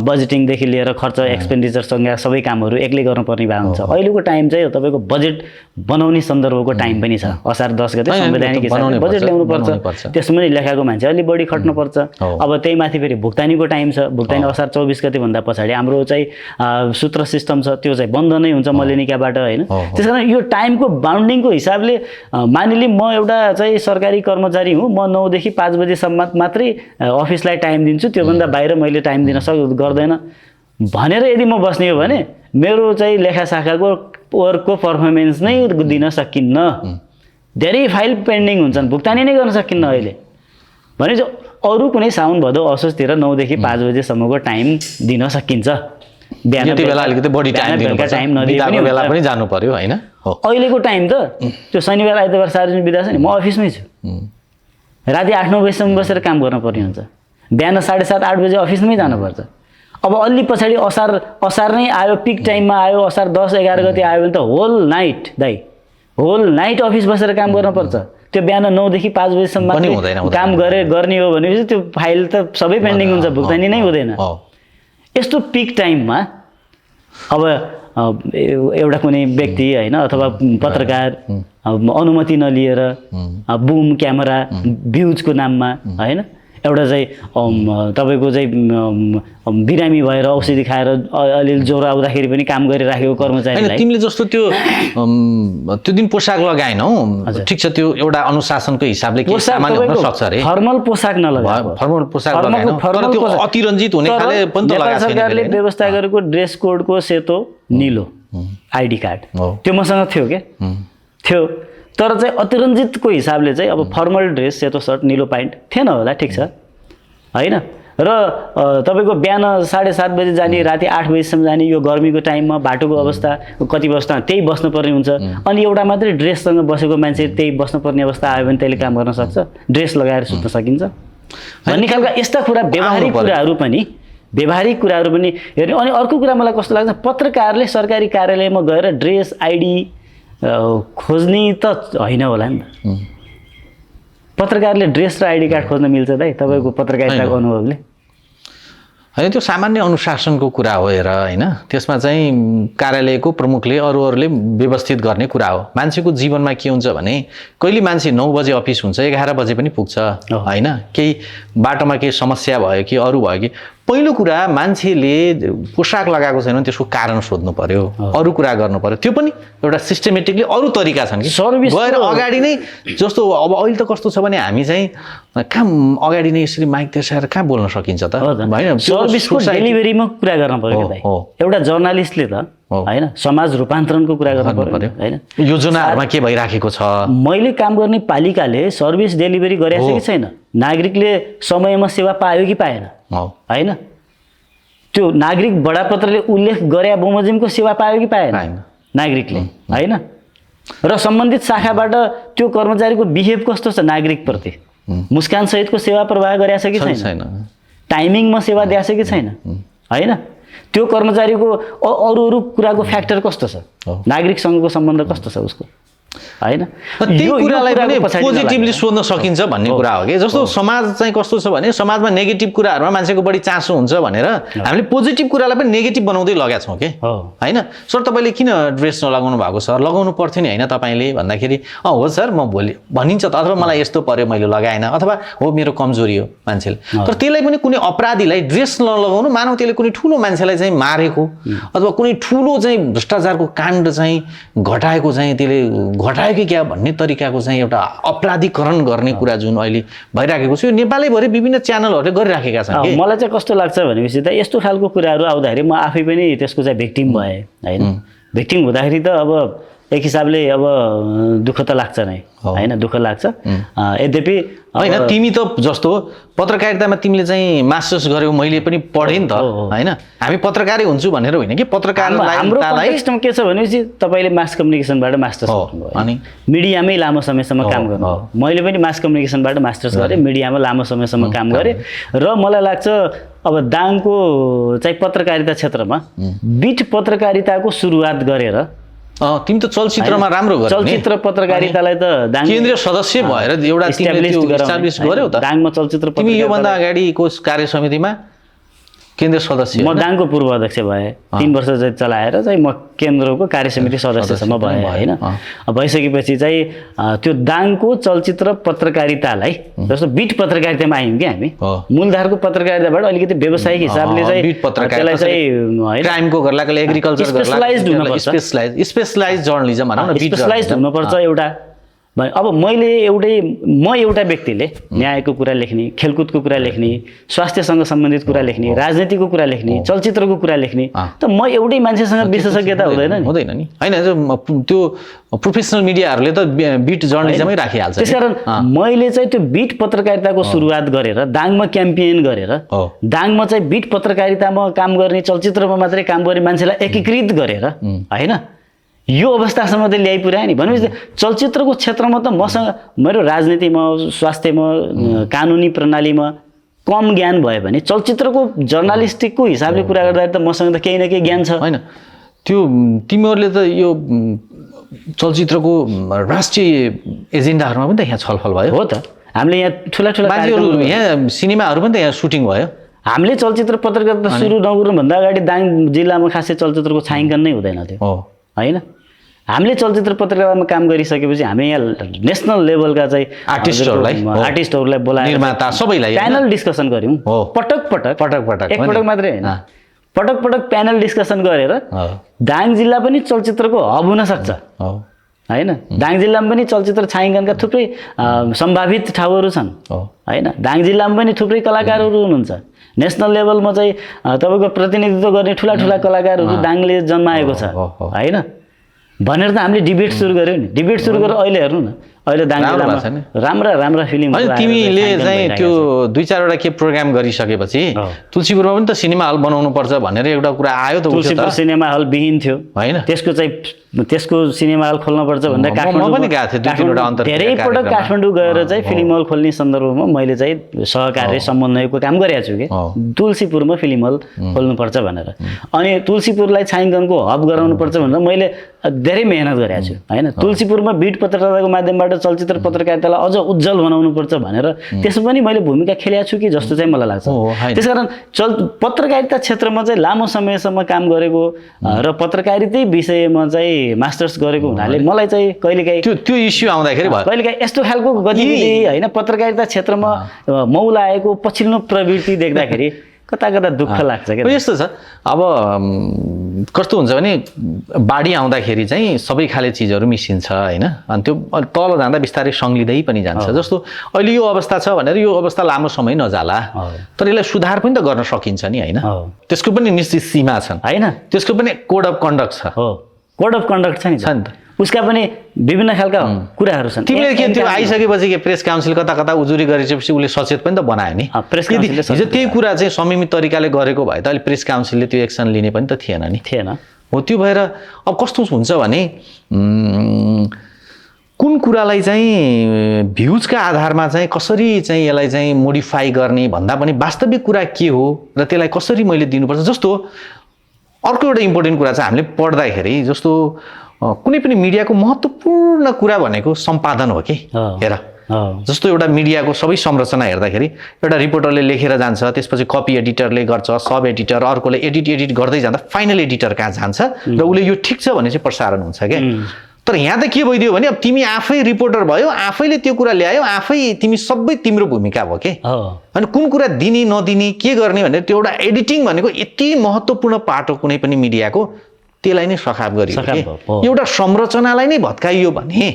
बजेटिङदेखि लिएर खर्च एक्सपेन्डिचरसँग सबै कामहरू एक्लै गर्नुपर्ने भए हुन्छ। अहिलेको टाइम चाहिँ तपाईँको बजेट बनाउने सन्दर्भको टाइम पनि छ। असार 10 गते संवैधानिक हिसाबले बजेट ल्याउनु पर्छ, त्यसमा पनि लेखाको मान्छे अलि बढी खट्नुपर्छ। अब त्यही माथि फेरि भुक्तानीको टाइम छ, भुक्तानी असार 24 गते भन्दा पछाडि हाम्रो चाहिँ सूत्र सिस्टम छ, त्यो चाहिँ बन्द नै हुन्छ मलेनिकाबाट होइन। त्यसकारण यो टाइमको बााउन्डिङको हिसाबले मानिली म एउटा चाहिँ सरकारी कर्मचारी हुँ, म 9 देखि 5 बजेसम्म मात्रै अफिसलाई टाइम दिन्छु, त्योभन्दा बाहिर मैले टाइम दिन गर्दैन भनेर यदि म बस्ने हो भने मेरो चाहिँ लेखा शाखाको वर्कको पर्फर्मेन्स नै दिन सकिन्न, धेरै फाइल पेन्डिङ हुन्छन्, भुक्तानी नै गर्न सकिन्न अहिले भने चाहिँ अरू कुनै साउन भदौ असोजतिर 9 देखि 5 बजेसम्मको टाइम दिन सकिन्छ। बिहान यति बेला अलिकति बढी टाइम दिनुपर्छ, टाइम नदिए पनि बेला पनि जानु पर्यो हैन। अहिलेको टाइम त त्यो शनिबार आइतबार सार्वजनिक बिदा छ नि, म अफिसमै छु, राति 8-9 बजेसम्म बसेर काम गर्नुपर्ने हुन्छ, बिहान 7:30-8 बजे अफिसमै जानुपर्छ। अब अलि पछाडि असार नै आयो, पिक टाइममा आयो, असार 10-11 गते आयो भने त होल नाइट अफिस बसेर काम गर्नुपर्छ। त्यो बिहान 9 देखि 5 बजेसम्म काम गर्ने हो भनेपछि त्यो फाइल त सबै पेन्डिङ हुन्छ, भुक्तानी नै हुँदैन। यस्तो पिक टाइममा अब एउटा कुनै व्यक्ति होइन अथवा पत्रकार अनुमति नलिएर बुम क्यामेरा भ्युजको नाममा होइन एउटा चाहिँ तपाईँको चाहिँ बिरामी भएर औषधि खाएर अलिअलि ज्वरो आउँदाखेरि पनि काम गरिराखेको कर्मचारीलाई तिमीले जस्तो त्यो दिन पोसाक लगाएनौ, ठिक छ, त्यो एउटा अनुशासनको हिसाबले के सामान्य हुन सक्छ रे, फर्मल पोसाक नलगाएको, फर्मल पोसाक लगाएनौ, तर त्यो अतिरञ्जित हुने खाले पनि त लगाएको छैन। सरकारले व्यवस्था गरेको ड्रेस कोडको सेतो नीलो आइडी कार्ड त्यो मसँग थियो के थियो, तर चाहिँ अतिरञ्जितको हिसाबले चाहिँ अब फर्मल ड्रेस सेतो सर्ट नीलो प्यान्ट थिएन होला, ठिक छ होइन। र तपाईँको बिहान 7:30 बजे जाने, राति 8 बजीसम्म जाने, यो गर्मीको टाइममा बाटोको अवस्था कति अवस्था त्यही बस्नुपर्ने हुन्छ, अनि एउटा मात्रै ड्रेससँग बसेको मान्छे त्यही बस्नुपर्ने अवस्था आयो भने त्यसले काम गर्न सक्छ, ड्रेस लगाएर सुत्न सकिन्छ भन्ने खालका यस्ता कुरा व्यावहारिक कुराहरू पनि हेर्ने। अनि अर्को कुरा मलाई कस्तो लाग्छ, पत्रकारले सरकारी कार्यालयमा गएर ड्रेस आइडी खोज्ने त होइन होला नि त, पत्रकारले ड्रेस र आइडी कार्ड खोज्न मिल्छ दाइ तपाईँको पत्रकारिताको अनुभवले? होइन, त्यो सामान्य अनुशासनको कुरा हो हेर होइन, त्यसमा चाहिँ कार्यालयको प्रमुखले अरूहरूले व्यवस्थित गर्ने कुरा हो। मान्छेको जीवनमा के हुन्छ भने कहिले मान्छे 9 बजे अफिस हुन्छ, 11 बजे पनि पुग्छ होइन, केही बाटोमा केही समस्या भयो कि अरू भयो कि पहिलो कुरा मान्छेले पोसाक लगाएको छैन भने त्यसको कारण सोध्नु पर्यो, अरू कुरा गर्नु पर्यो, त्यो पनि एउटा सिस्टमेटिकली अरू तरिका छन् कि सर्भिस गएर अगाडि नै। जस्तो अब अहिले त कस्तो छ भने हामी चाहिँ कहाँ अगाडि नै यसरी माइक तेर्साएर कहाँ बोल्न सकिन्छ त होइन, सर्भिसको डेलिभरीमा कुरा गर्न पर्यो एउटा जर्नलिस्टले त होइन, समाज रूपान्तरणको कुरा गर्नु पर्यो होइन, योजनाहरूमा के भइराखेको छ। मैले काम गर्ने पालिकाले सर्भिस डेलिभरी गरेको छ कि छैन, नागरिकले समयमा सेवा पायो कि पाएन होइन, त्यो नागरिक बडापत्रले उल्लेख गरे बमोजिमको सेवा पायो कि पाएन नागरिकले होइन, र सम्बन्धित शाखाबाट त्यो कर्मचारीको बिहेभ कस्तो छ नागरिकप्रति, मुस्कान सहितको सेवा प्रवाह गरेछ कि छैन, टाइमिङमा सेवा दिएछ कि छैन होइन, त्यो कर्मचारीको अरू कुराको फ्याक्टर कस्तो छ, नागरिकसँगको सम्बन्ध कस्तो छ उसको होइन, त्यो कुरालाई पनि पोजिटिभली सोध्न सकिन्छ भन्ने कुरा हो कि। जस्तो समाज चाहिँ कस्तो छ भने समाजमा नेगेटिभ कुराहरूमा मान्छेको बढी चासो हुन्छ भनेर हामीले पोजिटिभ कुरालाई पनि नेगेटिभ बनाउँदै लगेका छौँ कि होइन। सर तपाईँले किन ड्रेस नलगाउनु भएको सर, लगाउनु पर्थ्यो नि होइन तपाईँले भन्दाखेरि हो सर म भोलि भनिन्छ त, अथवा मलाई यस्तो पर्यो मैले लगाएन, अथवा हो मेरो कमजोरी हो मान्छेले, तर त्यसलाई पनि कुनै अपराधीलाई ड्रेस नलगाउनु मानव त्यसले कुनै ठुलो मान्छेलाई चाहिँ मारेको अथवा कुनै ठुलो चाहिँ भ्रष्टाचारको काण्ड चाहिँ घटाएको चाहिँ त्यसले घटायो कि क्या भन्ने तरिकाको चाहिँ एउटा अपराधीकरण गर्ने कुरा जुन अहिले भइराखेको छ, यो नेपालैभरि विभिन्न च्यानलहरूले गरिराखेका छन्। मलाई चाहिँ कस्तो लाग्छ भनेपछि त यस्तो खालको कुराहरू आउँदाखेरि म आफै पनि त्यसको चाहिँ भिक्टिम भएँ होइन, भिक्टिम हुँदाखेरि त अब एक हिसाबले अब दुःख त लाग्छ नै होइन, दुःख लाग्छ। यद्यपि होइन तिमी त जस्तो पत्रकारितामा तिमीले चाहिँ मास्टर्स गर्यौ, मैले पनि पढेँ नि त होइन, हामी पत्रकारै हुन्छु भनेर होइन कि, पत्रकारलाई हाम्रो कन्टेक्स्टमा के छ भनेपछि तपाईँले मास कम्युनिकेसनबाट मास्टर्स गर्नुभयो अनि मिडियामै लामो समयसम्म काम गर्नुभयो, मैले पनि मास कम्युनिकेसनबाट मास्टर्स गरेँ, मिडियामा लामो समयसम्म काम गरेँ, र मलाई लाग्छ अब दाङको चाहिँ पत्रकारिता क्षेत्रमा बिट पत्रकारिताको सुरुवात गरेर तिमी त चलचित्रमा राम्रो गर्यौ नि चलचित्र पत्रकारितालाई त दाङ केन्द्रीय सदस्य भएर एउटा तिमीले त्यो इस्टाब्लिश गर्यौ त दाङमा चलचित्र तिमी योभन्दा अगाडिको कार्य समितिमा केन्द्रीय सदस्य म दाङको पूर्व अध्यक्ष भए 3 वर्ष चाहिँ चलाएर चाहिँ म केन्द्रको कार्यसमिति सदस्यसम्म भएँ होइन भइसकेपछि चाहिँ त्यो दाङको चलचित्र पत्रकारितालाई जस्तो बिट पत्रकारितामा आयौँ कि हामी मूलधारको पत्रकारिताबाट अलिकति व्यावसायिक हिसाबले चाहिँ त्यसलाई चाहिँ क्राइमको गर्लाको एग्रिकल्चर स्पेसलाइज्ड हुनुपर्छ स्पेसलाइज जर्नलिजम भनौँ न स्पेसलाइज्ड हुनुपर्छ एउटा अब मैले एउटा व्यक्तिले न्यायको कुरा लेख्ने खेलकुदको कुरा लेख्ने स्वास्थ्यसँग सम्बन्धित कुरा लेख्ने राजनीतिको कुरा लेख्ने चलचित्रको कुरा लेख्ने त म एउटै मान्छेसँग विशेषज्ञता हुँदैन नि होइन त्यो प्रोफेसनल मिडियाहरूले त बिट जर्नलिजमै राखिहाल्छ त्यसकारण मैले चाहिँ त्यो बिट पत्रकारिताको सुरुवात गरेर दाङमा क्याम्पेन गरेर दाङमा चाहिँ बिट पत्रकारितामा काम गर्ने चलचित्रमा मात्रै काम गर्ने मान्छेलाई एकीकृत गरेर होइन यो अवस्थासम्म त ल्याइ पुर्यायो नि भनेपछि चलचित्रको क्षेत्रमा त मसँग मेरो राजनीतिमा स्वास्थ्यमा कानुनी प्रणालीमा कम ज्ञान भयो भने चलचित्रको जर्नलिस्टिकको हिसाबले कुरा गर्दाखेरि त मसँग त केही न केही ज्ञान छ होइन त्यो तिमीहरूले त यो चलचित्रको राष्ट्रिय एजेन्डाहरूमा पनि त यहाँ छलफल भयो हो त हामीले यहाँ ठुला मान्छेहरू यहाँ सिनेमाहरू पनि त यहाँ सुटिङ भयो हामीले चलचित्र पत्रकारिता सुरु नगर्नुभन्दा अगाडि दाङ जिल्लामा खासै चलचित्रको छायाङ्कन नै हुँदैन थियो होइन हामीले चलचित्र पत्रकारितामा काम गरिसकेपछि हामी यहाँ नेसनल लेभलका चाहिँ आर्टिस्टहरूलाई बोलाएर निर्माता सबैलाई प्यानल डिस्कसन गऱ्यौँ पटक एकपटक मात्रै होइन पटक प्यानल डिस्कसन गरेर दाङ जिल्ला पनि चलचित्रको हब हुन सक्छ होइन दाङ जिल्लामा पनि चलचित्र छायाङ्कनका थुप्रै सम्भावित ठाउँहरू छन् होइन दाङ जिल्लामा पनि थुप्रै कलाकारहरू हुनुहुन्छ नेसनल लेभलमा चाहिँ तपाईँको प्रतिनिधित्व गर्ने ठुला कलाकारहरू दाङले जन्माएको छ होइन भनेर त हामीले डिबेट सुरु गऱ्यौँ नि डिबेट सुरु गरेर अहिले हेर्नु न अहिले दाङ जिल्लामा राम्रा फिल्महरू तिमीले चाहिँ त्यो 2-4वटा के प्रोग्राम गरिसकेपछि तुलसीपुरमा पनि त सिनेमा हल बनाउनु पर्छ भनेर एउटा कुरा आयो त तुलसीपुर सिनेमा हल विहीन थियो होइन त्यसको सिनेमा हल खोल्नुपर्छ भनेर काठमाडौँ धेरै पटक काठमाडौँ गएर चाहिँ फिल्म हल खोल्ने सन्दर्भमा मैले चाहिँ सहकार्य समन्वयको काम गरेको छु कि तुलसीपुरमा फिल्म हल खोल्नुपर्छ भनेर अनि तुलसीपुरलाई छायाङ्कनको हब गराउनुपर्छ भनेर मैले धेरै मेहनत गरेको छु होइन तुलसीपुरमा बिट पत्रकारिताको माध्यमबाट चलचित्र पत्रकारितालाई अझ उज्जवल बनाउनुपर्छ भनेर त्यसमा पनि मैले भूमिका खेलेको छु कि जस्तो चाहिँ मलाई लाग्छ त्यसकारण पत्रकारिता क्षेत्रमा चाहिँ लामो समयसम्म काम गरेको र पत्रकारितै विषयमा चाहिँ मास्टर्स गरेको हुनाले मलाई चाहिँ कहिलेकाहीँ त्यो इस्यु आउँदाखेरि कहिलेकाहीँ यस्तो खालको गतिविधि होइन पत्रकारिता क्षेत्रमा मौलाएको पछिल्लो प्रवृत्ति देख्दाखेरि कता दुःख लाग्छ क्या यस्तो छ अब कस्तो हुन्छ भने बाढी आउँदाखेरि चाहिँ सबै खाले चिजहरू मिसिन्छ होइन अनि त्यो तल जाँदा बिस्तारै सङ्लिँदै पनि जान्छ जस्तो अहिले यो अवस्था छ भनेर यो अवस्था लामो समय नजाला तर यसलाई सुधार पनि त गर्न सकिन्छ नि होइन त्यसको पनि निश्चित सीमा छन् होइन त्यसको पनि कोड अफ कन्डक्ट छ कोड अफ कन्डक्ट छ नि त उसका पनि विभिन्न खालका कुराहरू छन् तिमीले के त्यो आइसकेपछि के प्रेस काउन्सिल कता उजुरी गरिसकेपछि उसले सचेत पनि त बनायो नि हिजो त्यही कुरा चाहिँ संयमित तरिकाले गरेको भए त अहिले प्रेस काउन्सिलले त्यो एक्सन लिने पनि त थिएन नि हो त्यो भएर अब कस्तो हुन्छ भने कुन कुरालाई चाहिँ भ्युजका आधारमा चाहिँ कसरी चाहिँ यसलाई चाहिँ मोडिफाई गर्ने भन्दा पनि वास्तविक कुरा के हो र त्यसलाई कसरी मैले दिनुपर्छ जस्तो अर्को एउटा इम्पोर्टेन्ट कुरा चाहिँ हामीले पढ्दाखेरि जस्तो कुनै पनि मिडियाको महत्त्वपूर्ण कुरा भनेको सम्पादन हो कि हेर जस्तो एउटा मिडियाको सबै संरचना हेर्दाखेरि एउटा रिपोर्टरले लेखेर जान्छ त्यसपछि कपी एडिटरले गर्छ सब एडिटर अर्कोले एडिट गर्दै जाँदा फाइनल एडिटर कहाँ जान्छ र उसले यो ठिक छ भने चाहिँ प्रसारण हुन्छ क्या तर यहाँ त के भइदियो भने अब तिमी आफै रिपोर्टर भयो आफैले त्यो कुरा ल्यायो आफै तिमी सबै तिम्रो भूमिका भयो के अनि कुन कुरा दिने नदिने के गर्ने भनेर त्यो एउटा एडिटिङ भनेको यति महत्त्वपूर्ण पार्ट हो कुनै पनि मिडियाको त्यसलाई नै सखाप गरियो एउटा संरचनालाई नै भत्काइयो भने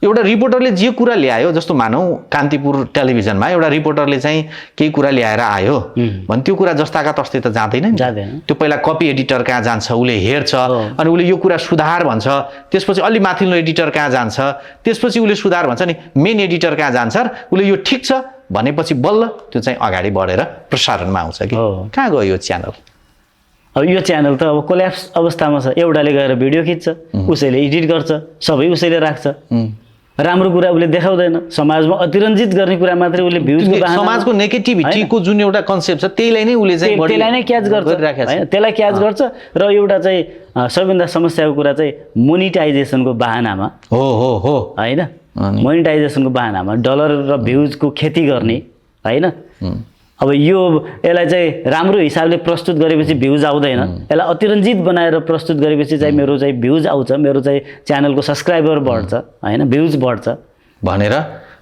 एउटा रिपोर्टरले जे कुरा ल्यायो जस्तो मानौ कान्तिपुर टेलिभिजनमा एउटा रिपोर्टरले चाहिँ केही कुरा ल्याएर आयो भने त्यो कुरा जस्ताका तस्तै त जाँदैन त्यो पहिला कपी एडिटर कहाँ जान्छ उसले हेर्छ अनि उसले यो कुरा सुधार भन्छ त्यसपछि अलि माथिल्लो एडिटर कहाँ जान्छ त्यसपछि उसले सुधार भन्छ नि मेन एडिटर कहाँ जान्छ उसले यो ठिक छ भनेपछि बल्ल त्यो चाहिँ अगाडि बढेर प्रसारणमा आउँछ कि कहाँ गयो यो च्यानल अब यो च्यानल त अब कोल्याप्स अवस्थामा छ एउटाले गएर भिडियो खिच्छ उसैले एडिट गर्छ सबै उसैले राख्छ राम्रो कुरा उसले देखाउँदैन, समाजमा अतिरञ्जित गर्ने कुरा मात्रै उसले भ्युजको बाहना समाजको नेगेटिभिटीको जुन एउटा कन्सेप्ट छ त्यहीलाई नै उसले चाहिँ त्यसलाई नै क्याच गर्छ हैन, त्यसलाई क्याच गर्छ र एउटा चाहिँ सबैभन्दा समस्याको कुरा चाहिँ मोनिटाइजेसनको बाहनामा हो हैन, मोनिटाइजेसनको बाहनामा डलर र भ्युजको खेती गर्ने हैन। अब यसलाई चाहिँ राम्रो हिसाबले प्रस्तुत गरेपछि भ्युज आउँदैन, यसलाई अतिरञ्जित बनाएर प्रस्तुत गरेपछि चाहिँ मेरो चाहिँ भ्युज आउँछ, मेरो चाहिँ च्यानलको सब्सक्राइबर बढ्छ हैन, भ्युज बढ्छ भनेर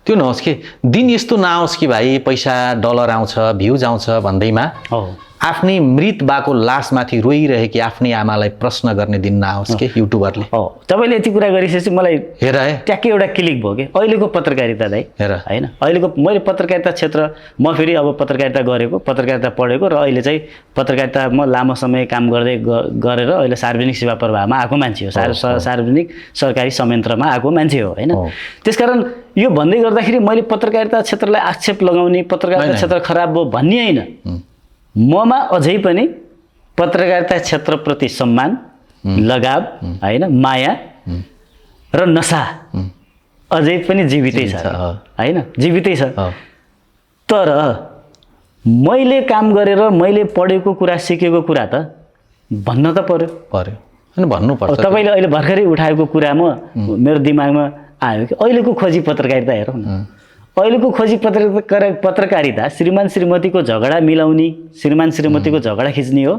त्यो नहोस् कि दिन यस्तो नआओस् कि भाइ पैसा डलर आउँछ भ्युज आउँछ भन्दैमा आफ्नै मृत बाको लासमाथि रोइरहेकी आफ्नै आमालाई प्रश्न गर्ने दिन नआओस् कि युट्युबरले। तपाईँले यति कुरा गरिसकेपछि मलाई हेर है ट्याक्कै एउटा क्लिक भयो कि अहिलेको पत्रकारिता दाइ हेर हैन, अहिलेको मैले पत्रकारिता क्षेत्र म फेरि अब पत्रकारिता गरेको, पत्रकारिता पढेको र अहिले चाहिँ पत्रकारितामा लामो समय काम गरेर अहिले सार्वजनिक सेवा प्रवाहमा आएको मान्छे हो, सार्वजनिक सरकारी संयन्त्रमा आएको मान्छे हो हैन। त्यसकारण यो भन्दै गर्दाखेरि मैले पत्रकारिता क्षेत्रलाई आक्षेप लगाउने, पत्रकारिता क्षेत्र खराब हो भन्ने होइन, ममा अझै पनि पत्रकारिता क्षेत्रप्रति सम्मान, लगाव हैन, माया र नशा अझै पनि जीवितै छ हैन, जीवितै छ। तर मैले काम गरेर मैले पढेको कुरा सिकेको कुरा त भन्न त पर्यो हैन, भन्नुपर्छ। तपाईँले अहिले भर्खरै उठाएको कुरामा मेरो दिमागमा आयो कि अहिलेको खोजी पत्रकारिता हेरौँ न, अहिलेको खोजी पत्रकारिता श्रीमान श्रीमतीको झगडा मिलाउने, श्रीमान श्रीमतीको झगडा खिच्ने हो।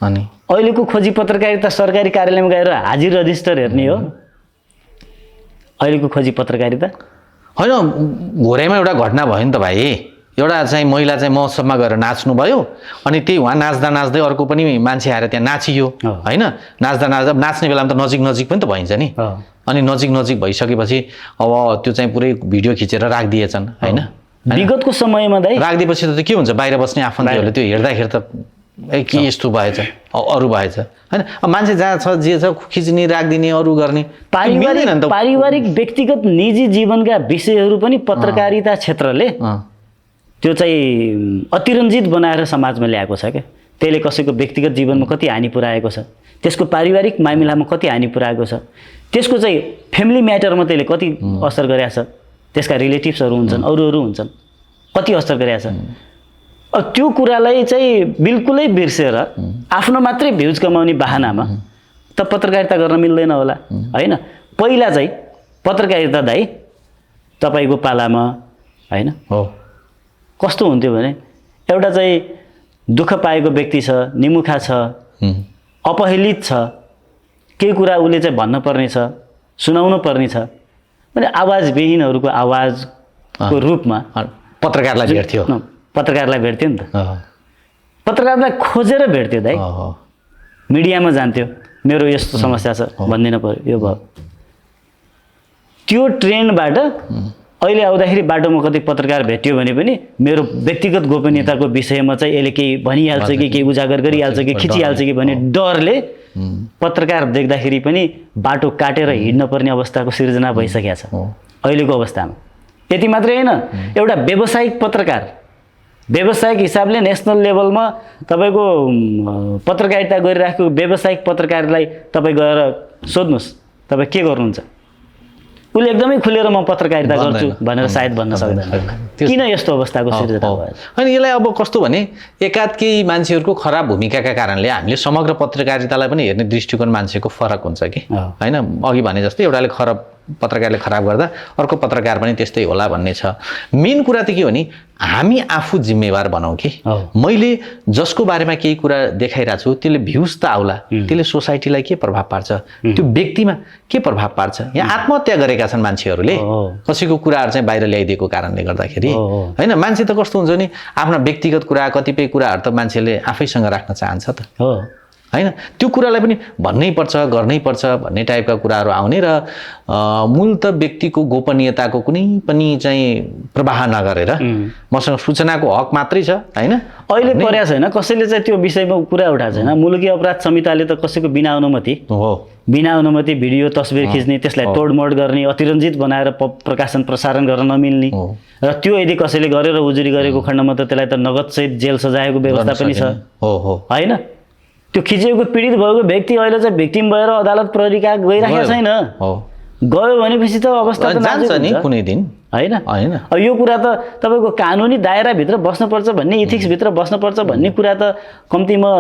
अनि अहिलेको खोजी पत्रकारिता सरकारी कार्यालयमा गएर हाजिर रजिस्टर हेर्ने हो अहिलेको खोजी पत्रकारिता। होइन, घोराइमा एउटा घटना भयो नि त भाइ, एउटा चाहिँ महिला चाहिँ महोत्सवमा गएर नाच्नु भयो, अनि त्यही उहाँ नाच्दा नाच्दै अर्को पनि मान्छे आएर त्यहाँ नाचियो होइन, नाच्दा नाच्दा नाच्ने बेलामा त नजिक नजिक पनि त भइन्छ नि, अनि नजिक नजिक भइसकेपछि अब त्यो चाहिँ पुरै भिडियो खिचेर राखिदिएछन् होइन। विगतको समयमा दाइ राखिदिएपछि त के हुन्छ, बाहिर बस्ने आफन्तहरूले त्यो हेर्दाखेरि त के यस्तो भएछ अरू भएछ होइन। अब मान्छे जहाँ छ जे छ खिच्ने राखिदिने अरू गर्ने पारिवारिक व्यक्तिगत निजी जीवनका विषयहरू पनि पत्रकारिता क्षेत्रले त्यो चाहिँ अतिरञ्जित बनाएर समाजमा ल्याएको छ क्या। त्यसले कसैको व्यक्तिगत जीवनमा कति हानि पुर्याएको छ, त्यसको पारिवारिक मामिलामा कति हानि पुर्याएको छ, त्यसको चाहिँ फ्यामिली म्याटरमा त्यसले कति असर गरेको छ, त्यसका रिलेटिभ्सहरू हुन्छन्, अरूहरू हुन्छन्, कति असर गरेको छ। अब त्यो कुरालाई चाहिँ बिल्कुलै बिर्सेर आफ्नो मात्रै भ्युज कमाउने बाहनामा त पत्रकारिता गर्न मिल्दैन होला हैन। पहिला चाहिँ पत्रकारिता दाइ तपाईँको पालामा हैन कस्तो हुन्थ्यो भने एउटा चाहिँ दुःख पाएको व्यक्ति छ, निमुखा छ, अपहेलित छ, केही कुरा उसले चाहिँ भन्न पर्ने छ, सुनाउनु पर्ने छ भने आवाजविहीनहरूको आवाजको रूपमा पत्रकारलाई भेट्थ्यो, पत्रकारलाई भेट्थ्यो नि त, पत्रकारलाई खोजेर भेट्थ्यो दाइ, मिडियामा जान्थ्यो, मेरो यस्तो समस्या छ भनिदिनु पर्यो, यो भयो। त्यो ट्रेन्डबाट अहिले आउँदाखेरि बाटोमा कति पत्रकार भेट्यो भने पनि मेरो व्यक्तिगत गोपनीयताको विषयमा चाहिँ यसले केही भनिहाल्छ कि केही उजागर गरिहाल्छ कि खिचिहाल्छ कि भन्ने डरले पत्रकार देख्दाखेरि पनि बाटो काटेर हिँड्न पर्ने अवस्थाको सिर्जना भइसकेको छ अहिलेको अवस्थामा। यति मात्रै होइन, एउटा व्यावसायिक पत्रकार, व्यावसायिक हिसाबले नेसनल लेभलमा तपाईँको पत्रकारिता गरिराखेको व्यावसायिक पत्रकारलाई तपाईँ गएर सोध्नुहोस् तपाईँ के गर्नुहुन्छ, उसले एकदमै खुलेर म पत्रकारिता गर्छु भनेर सायद भन्न सक्दैन। किन यस्तो अवस्थाको सिर्जना भयो? अनि यसलाई अब कस्तो भने एकाध केही मान्छेहरूको खराब भूमिकाका कारणले हामीले समग्र पत्रकारितालाई पनि हेर्ने दृष्टिकोण मान्छेको फरक हुन्छ कि होइन। अघि भने जस्तै एउटाले पत्रकारले खराब गर्दा अर्को पत्रकार पनि त्यस्तै होला भन्ने छ। मेन कुरा त के हो नि, हामी आफू जिम्मेवार बनाऊ कि मैले जसको बारेमा केही कुरा देखाइरहेको छु त्यसले भ्युज त आउला, त्यसले सोसाइटीलाई के प्रभाव पार्छ, त्यो व्यक्तिमा के प्रभाव पार्छ। यहाँ आत्महत्या गरेका छन् मान्छेहरूले कसैको कुराहरू चाहिँ बाहिर ल्याइदिएको कारणले गर्दाखेरि होइन। मान्छे त कस्तो हुन्छ नि, आफ्ना व्यक्तिगत कुरा कतिपय कुराहरू त मान्छेले आफैसँग राख्न चाहन्छ त होइन। त्यो कुरालाई पनि भन्नै पर्छ गर्नै पर्छ भन्ने टाइपका कुराहरू आउने र मूल त व्यक्तिको गोपनीयताको कुनै पनि चाहिँ प्रवाह नगरेर मसँग सूचनाको हक मात्रै छ होइन। अहिले पर्या छैन, कसैले चाहिँ त्यो विषयमा कुरा उठाएको छैन। मुलुकी अपराध संहिताले त कसैको बिना अनुमति भिडियो तस्बिर खिच्ने, त्यसलाई तोडमोड गर्ने, अतिरञ्जित बनाएर प्रकाशन प्रसारण गर्न नमिल्ने र त्यो यदि कसैले गरेर उजुरी गरेको खण्डमा त त्यसलाई त नगदसहित जेल सजायको व्यवस्था पनि छ होइन। त्यो खिचेको पीडित भएको व्यक्ति अहिले चाहिँ भिक्टिम भएर अदालत प्रहरीका गइराखेको छैन, गयो भनेपछि त अवस्था त जान्छ नाजुक नि हुन्छ, कुनै दिन होइन? होइन अब यो कुरा त तपाईँको कानुनी दायराभित्र बस्नुपर्छ भन्ने, इथिक्सभित्र बस्नुपर्छ भन्ने कुरा त कम्तीमा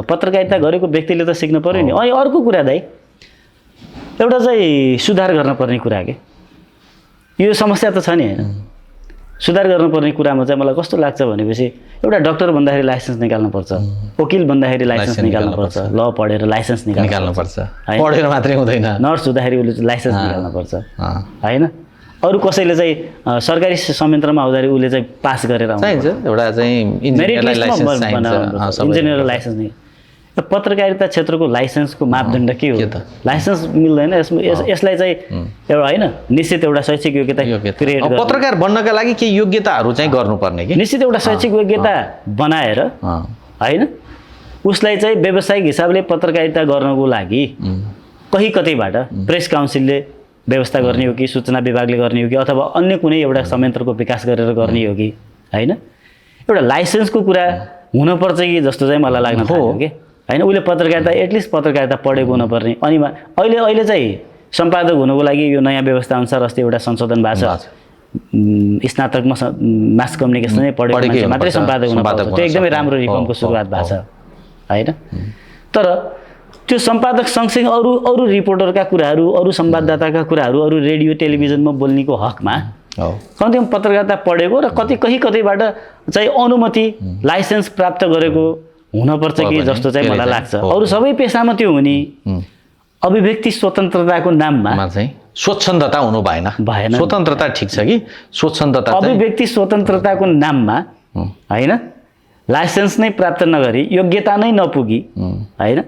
पत्रकारिता गरेको व्यक्तिले त सिक्नु पर्यो नि। अनि अर्को कुरा दाइ, एउटा चाहिँ सुधार गर्नुपर्ने कुरा के, यो समस्या त छ नि होइन? सुधार गर्नुपर्ने कुरामा चाहिँ मलाई कस्तो लाग्छ भनेपछि एउटा डक्टर भन्दाखेरि लाइसेन्स निकाल्नुपर्छ, वकिल भन्दाखेरि लाइसेन्स निकाल्नुपर्छ, ल पढेर लाइसेन्स निकाल्नुपर्छ, पढेर मात्रै हुँदैन। नर्स हुँदाखेरि उसले लाइसेन्स निकाल्नुपर्छ, होइन? अरू कसैले चाहिँ सरकारी संयन्त्रमा आउँदाखेरि उसले चाहिँ पास गरेर चाहिन्छ, एउटा चाहिँ इन्जिनियरलाई लाइसेन्स चाहिन्छ, इन्जिनियर लाइसेन्स नि। पत्रकारिता क्षेत्रको लाइसेन्सको मापदण्ड के हो? लाइसेन्स मिल्दैन यसलाई चाहिँ एउटा होइन निश्चित एउटा शैक्षिक योग्यता क्रिएट गर्नु, पत्रकार बन्नका लागि के योग्यताहरू चाहिँ गर्नुपर्ने कि निश्चित एउटा शैक्षिक योग्यता बनाएर होइन उसलाई चाहिँ व्यावसायिक हिसाबले पत्रकारिता गर्नको लागि कहीँ कतैबाट प्रेस काउन्सिलले व्यवस्था गर्ने हो कि सूचना विभागले गर्ने हो कि अथवा अन्य कुनै एउटा संयन्त्रको विकास गरेर गर्ने हो कि होइन? एउटा लाइसेन्सको कुरा हुनुपर्छ कि जस्तो चाहिँ मलाई लाग्न थाल्यो कि होइन? उसले पत्रकारिता एटलिस्ट पत्रकारिता पढेको हुनुपर्ने। अनि अहिले चाहिँ सम्पादक हुनुको लागि यो नयाँ व्यवस्था अनुसार अस्ति एउटा संशोधन भएको छ, स्नातकमा मास कम्युनिकेसन नै पढेको मात्रै सम्पादक हुन पाउँछ। त्यो एकदमै राम्रो रिफर्मको सुरुवात भएको छ होइन? तर त्यो सम्पादक सँगसँगै अरू रिपोर्टरका कुराहरू, अरू संवाददाताका कुराहरू, अरू रेडियो टेलिभिजनमा बोल्नेको हकमा कम्तीमा पत्रकारिता पढेको र कहीँ कतैबाट चाहिँ अनुमति लाइसेन्स प्राप्त गरेको हुनुपर्छ कि जस्तो चाहिँ मलाई लाग्छ। अरू सबै पेसामा त्यो हुने अभिव्यक्ति स्वतन्त्रताको नाममा चाहिँ स्वच्छन्दता हुनु भएन। स्वतन्त्रता ठिक छ कि स्वच्छन्दता, अभिव्यक्ति स्वतन्त्रताको नाममा होइन लाइसेन्स नै प्राप्त नगरी, योग्यता नै नपुगी होइन,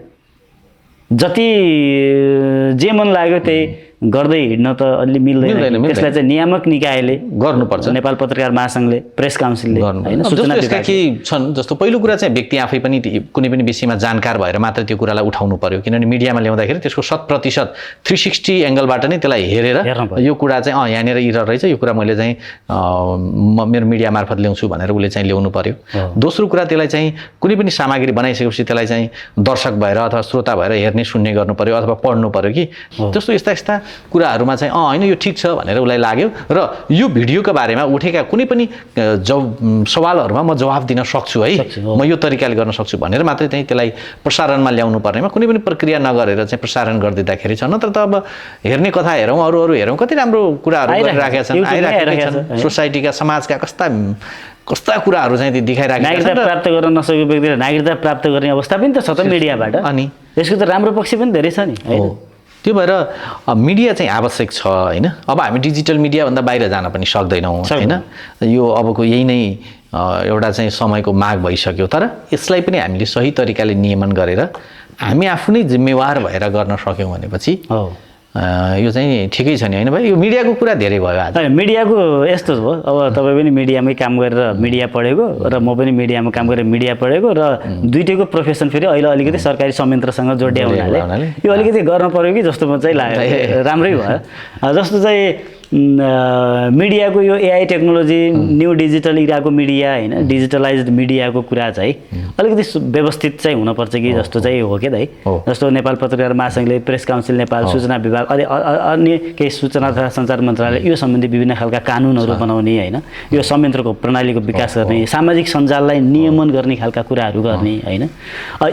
जति जे मन लाग्यो त्यही गर्दै हिँड्न त अलि मिल्दैन। त्यसलाई चाहिँ नियामक निकायले गर्नुपर्छ, नेपाल पत्रकार महासङ्घले, प्रेस काउन्सिलले होइन, सूचना विभागले के छन्। जस्तो पहिलो कुरा चाहिँ व्यक्ति आफै पनि कुनै पनि विषयमा जानकार भएर मात्र त्यो कुरालाई उठाउनु पर्यो, किनभने मिडियामा ल्याउँदाखेरि त्यसको 100% 360 एङ्गलबाट नै त्यसलाई हेरेर यो कुरा चाहिँ यहाँनिर इरर रहेछ, यो कुरा मैले चाहिँ मेरो मिडिया मार्फत ल्याउँछु भनेर उसले चाहिँ ल्याउनु पर्यो। दोस्रो कुरा त्यसलाई चाहिँ कुनै पनि सामग्री बनाइसकेपछि त्यसलाई चाहिँ दर्शक भएर अथवा श्रोता भएर हेर्ने सुन्ने गर्नु पर्यो अथवा पढ्नु पर्यो कि जस्तो यस्ता कुराहरूमा चाहिँ होइन यो ठिक छ भनेर उसलाई लाग्यो र यो भिडियोको बारेमा उठेका कुनै पनि सवालहरूमा म जवाफ दिन सक्छु है, म यो तरिकाले गर्न सक्छु भनेर मात्रै चाहिँ त्यसलाई प्रसारणमा ल्याउनु पर्नेमा कुनै पनि प्रक्रिया नगरेर चाहिँ प्रसारण गरिदिँदाखेरि छ। नत्र त अब हेर्ने कथा हेरौँ, अरू हेरौँ, कति राम्रो कुराहरू गरिराखेका छन्, आइराखेका छन्, सोसाइटीका समाजका कस्ता कुराहरू चाहिँ देखाइराखेका छन्। नागरिकता प्राप्त गर्न नसकेको व्यक्तिले नागरिकता प्राप्त गर्ने अवस्था पनि त छ त मिडियाबाट, अनि यसको त राम्रो पक्ष पनि धेरै छ नि होइन? त्यो भएर मिडिया चाहिँ आवश्यक छ होइन? अब हामी डिजिटल मिडियाभन्दा बाहिर जान पनि सक्दैनौँ होइन? यो अबको यही नै एउटा चाहिँ समयको माग भइसक्यो। तर यसलाई पनि हामीले सही तरिकाले नियमन गरेर हामी आफू नै जिम्मेवार भएर गर्न सक्यौँ भनेपछि यो चाहिँ ठिकै छ नि होइन भाइ? यो मिडियाको कुरा धेरै भयो आज। मिडियाको यस्तो हो, अब तपाईँ पनि मिडियामै काम गरेर मिडिया पढेको र म पनि मिडियामा काम गरेर मिडिया पढेको र दुइटैको प्रोफेसन फेरि अहिले अलिकति सरकारी संयन्त्रसँग जोडिया हुनाले यो अलिकति गर्न पर्यो कि जस्तो चाहिँ लाग्यो, राम्रै भयो। जस्तो चाहिँ मिडियाको यो एआई टेक्नोलोजी, न्यू डिजिटल इराको मिडिया होइन, डिजिटलाइज्ड मिडियाको कुरा चाहिँ अलिकति व्यवस्थित चाहिँ हुनुपर्छ कि जस्तो चाहिँ हो क्या दाइ? जस्तो नेपाल पत्रकार महासङ्घले, प्रेस काउन्सिल नेपाल, सूचना विभाग, अन्य केही सूचना तथा सञ्चार मन्त्रालय यो सम्बन्धी विभिन्न खालका कानुनहरू बनाउने होइन, यो संयन्त्रको प्रणालीको विकास गर्ने, सामाजिक सञ्जाललाई नियमन गर्ने खालका कुराहरू गर्ने होइन,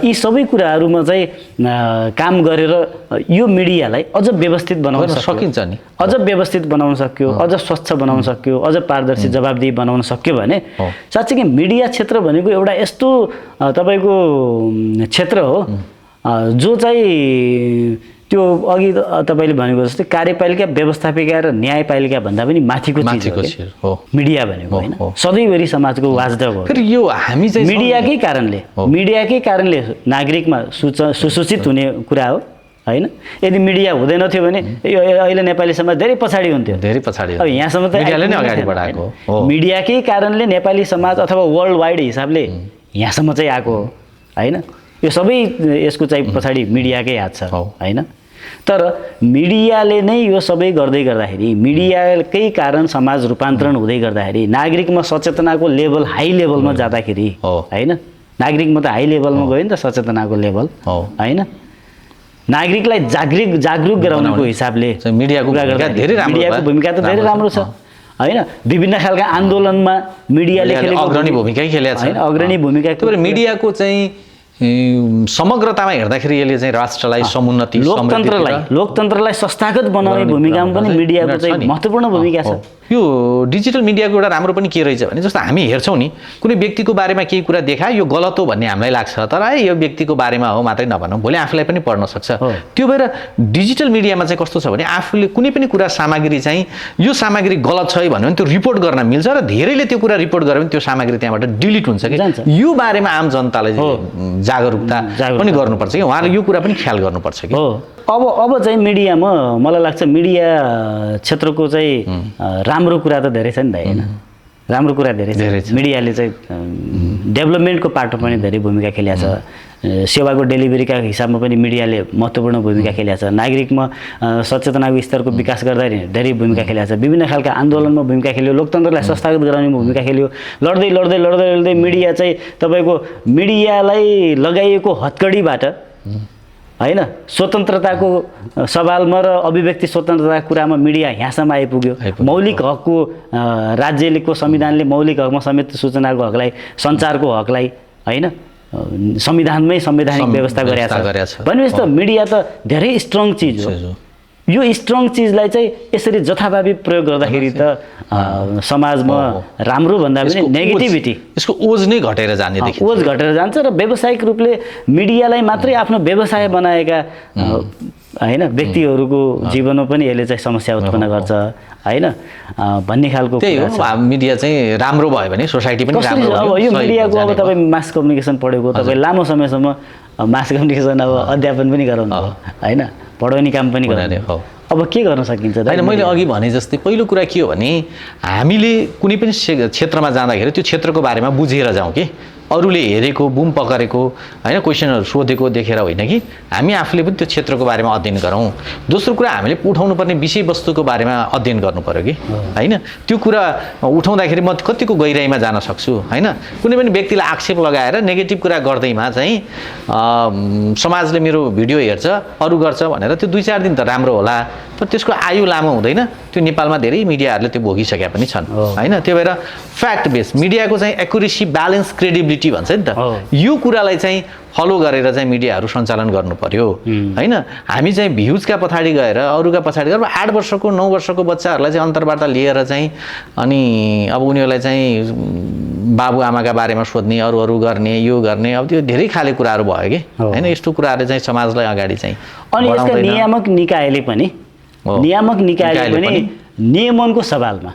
यी सबै कुराहरूमा चाहिँ काम गरेर यो मिडियालाई अझ व्यवस्थित बनाउन सकिन्छ नि, अझ व्यवस्थित बनाउन सक्यो, अझ स्वच्छ बनाउन सक्यो, अझ पारदर्शी जवाबदेही बनाउन सक्यो भने साँच्चै कि मिडिया क्षेत्र भनेको एउटा यस्तो तपाईँको क्षेत्र हो जो चाहिँ त्यो अघि तपाईँले भनेको जस्तै कार्यपालिका, व्यवस्थापिका र न्यायपालिका भन्दा पनि माथिको चिज हो मिडिया भनेको होइन? सधैँभरि समाजको वाचडग हो। फेरि यो हामी चाहिँ मिडियाकै कारणले नागरिकमा सुसूचित हुने कुरा हो होइन? यदि मिडिया हुँदैन थियो भने यो अहिले नेपाली समाज धेरै पछाडि हुन्थ्यो, धेरै पछाडि। अब यहाँसम्म त मिडियाले नै अगाडि बढाएको हो, मिडियाकै कारणले नेपाली समाज अथवा वर्ल्ड वाइड हिसाबले यहाँसम्म चाहिँ आएको हो होइन? यो सबै यसको चाहिँ पछाडि मिडियाकै हात छ होइन? तर मिडियाले नै यो सबै गर्दै गर्दाखेरि, मिडियाकै कारण समाज रूपान्तरण हुँदै गर्दाखेरि, नागरिकमा सचेतनाको लेभल हाई लेभलमा जाँदाखेरि होइन, नागरिकमा त हाई लेभलमा गयो नि त सचेतनाको लेभल होइन, नागरिकलाई जागरुक गराउनुको हिसाबले मिडियाको भूमिका धेरै राम्रो मिडियाको भूमिका त धेरै राम्रो छ हैन। विभिन्न खालका आन्दोलनमा मिडियाले खेलेको अग्रणी भूमिकै खेलेको छ। अग्रणी भूमिका। त्यही मिडियाको चाहिँ समग्रतामा हेर्दाखेरि यसले चाहिँ राष्ट्रलाई समुन्नति लोकतन्त्रलाई संस्थागत बनाउने भूमिकामा पनि मिडियाको चाहिँ महत्त्वपूर्ण भूमिका छ। यो डिजिटल मिडियाको एउटा राम्रो पनि के रहेछ भने जस्तो हामी हेर्छौँ नि कुनै व्यक्तिको बारेमा केही कुरा देखायो यो गलत हो भन्ने हामीलाई लाग्छ तर यो व्यक्तिको बारेमा हो मात्रै नभनौँ भोलि आफूलाई पनि पढ्न सक्छ। त्यो भएर डिजिटल मिडियामा चाहिँ कस्तो छ भने आफूले कुनै पनि कुरा सामग्री चाहिँ यो सामग्री गलत छ भन्यो भने त्यो रिपोर्ट गर्न मिल्छ र धेरैले त्यो कुरा रिपोर्ट गर्यो भने त्यो सामग्री त्यहाँबाट डिलिट हुन्छ कि यो बारेमा आम जनतालाई जागरुकता पनि गर्नुपर्छ कि उहाँले यो कुरा पनि ख्याल गर्नुपर्छ कि। अब चाहिँ मिडियामा मलाई लाग्छ मिडिया क्षेत्रको चाहिँ राम्रो कुरा त धेरै छ नि त हैन। राम्रो कुरा धेरै छ। मिडियाले चाहिँ डेभलपमेन्टको पाटो पनि धेरै भूमिका खेलेको छ। सेवाको डेलिभरीका हिसाबमा पनि मिडियाले महत्त्वपूर्ण भूमिका खेलेको छ। नागरिकमा सचेतनाको स्तरको विकास गर्दा धेरै भूमिका खेलेको छ। विभिन्न खालका आन्दोलनमा भूमिका खेल्यो, लोकतन्त्रलाई संस्थागत गराउने भूमिका खेल्यो। लड्दै मिडिया चाहिँ तपाईँको मिडियालाई लगाइएको हतकडीबाट हैन स्वतन्त्रताको सवालमा र अभिव्यक्ति स्वतन्त्रताको कुरामा मिडिया यहाँसम्म आइपुग्यो। मौलिक हकको राज्यको संविधानले मौलिक हकमा समेत सूचनाको हकलाई सञ्चारको हकलाई हैन संविधानमै संवैधानिक व्यवस्था गरेको छ। भनेपछि त मिडिया त धेरै स्ट्रङ चिज हो। यो स्ट्रङ चिजलाई चाहिँ यसरी जथाभावी प्रयोग गर्दाखेरि त समाजमा राम्रो भन्दा पनि नेगेटिभिटी यसको ओज नै घटेर जाने देखिन्छ। ओज घटेर जान्छ र व्यावसायिक रूपले मिडियालाई मात्रै आफ्नो व्यवसाय बनाएका हैन व्यक्तिहरूको जीवनमा पनि यसले चाहिँ समस्या उत्पन्न गर्छ हैन भन्ने खालको त्यही हो। मिडिया चाहिँ राम्रो भयो भने सोसाइटी पनि राम्रो अब यो मिडियाको अब तपाईँ मास कम्युनिकेसन पढेको तपाईँ लामो समयसम्म मास कम्युनिकेसन अब अध्यापन पनि गराउनु हैन पढाउने काम पनि गर्ने। अब के गर्न सकिन्छ हैन मैले अघि भने जस्तै पहिलो कुरा के हो भने हामीले कुनै पनि क्षेत्रमा जाँदाखेरि त्यो क्षेत्रको बारेमा बुझेर जाउँ कि अरूले हेरेको बुम पकरेको हैन क्वेसनहरु सोधेको देखेर होइन कि हामी आफूले पनि त्यो क्षेत्रको बारेमा अध्ययन गरौँ। दोस्रो कुरा हामीले उठाउनु पर्ने विषयवस्तुको बारेमा अध्ययन गर्नु पर्यो कि हैन त्यो कुरा उठाउँदाखेरि म कतिको गहिराइमा जान सक्छु हैन। कुनै पनि व्यक्तिलाई आक्षेप लगाएर नेगेटिभ कुरा गर्दैमा चाहिँ समाजले मेरो भिडियो हेर्छ अरू गर्छ भनेर त्यो 2-4 दिन त राम्रो होला तर त्यसको आयु लामो हुँदैन। त्यो नेपालमा धेरै मिडियाहरूले त्यो भोगिसकेका पनि छन् हैन। त्यो भएर फ्याक्ट बेस मिडियाको चाहिँ एक्युरेसी ब्यालेन्स क्रेडिबिलिटी भन्छ नि त यो कुरालाई चाहिँ फलो गरेर चाहिँ मिडियाहरू सञ्चालन गर्नु पर्यो हैन। हामी चाहिँ भ्युजका पछाडि गएर अरूका पछाडि गएर 8 वर्षको 9 वर्षको बच्चाहरूलाई चाहिँ अन्तर्वार्ता लिएर चाहिँ अनि अब उनीहरूलाई चाहिँ बाबुआमाका बारेमा सोध्ने अरू गर्ने यो गर्ने अब त्यो धेरै खाले कुराहरू भयो कि हैन। यस्तो कुराहरूले चाहिँ समाजलाई अगाडि चाहिँ अनि यसका नियामक निकायले पनि नियमनको सवालमा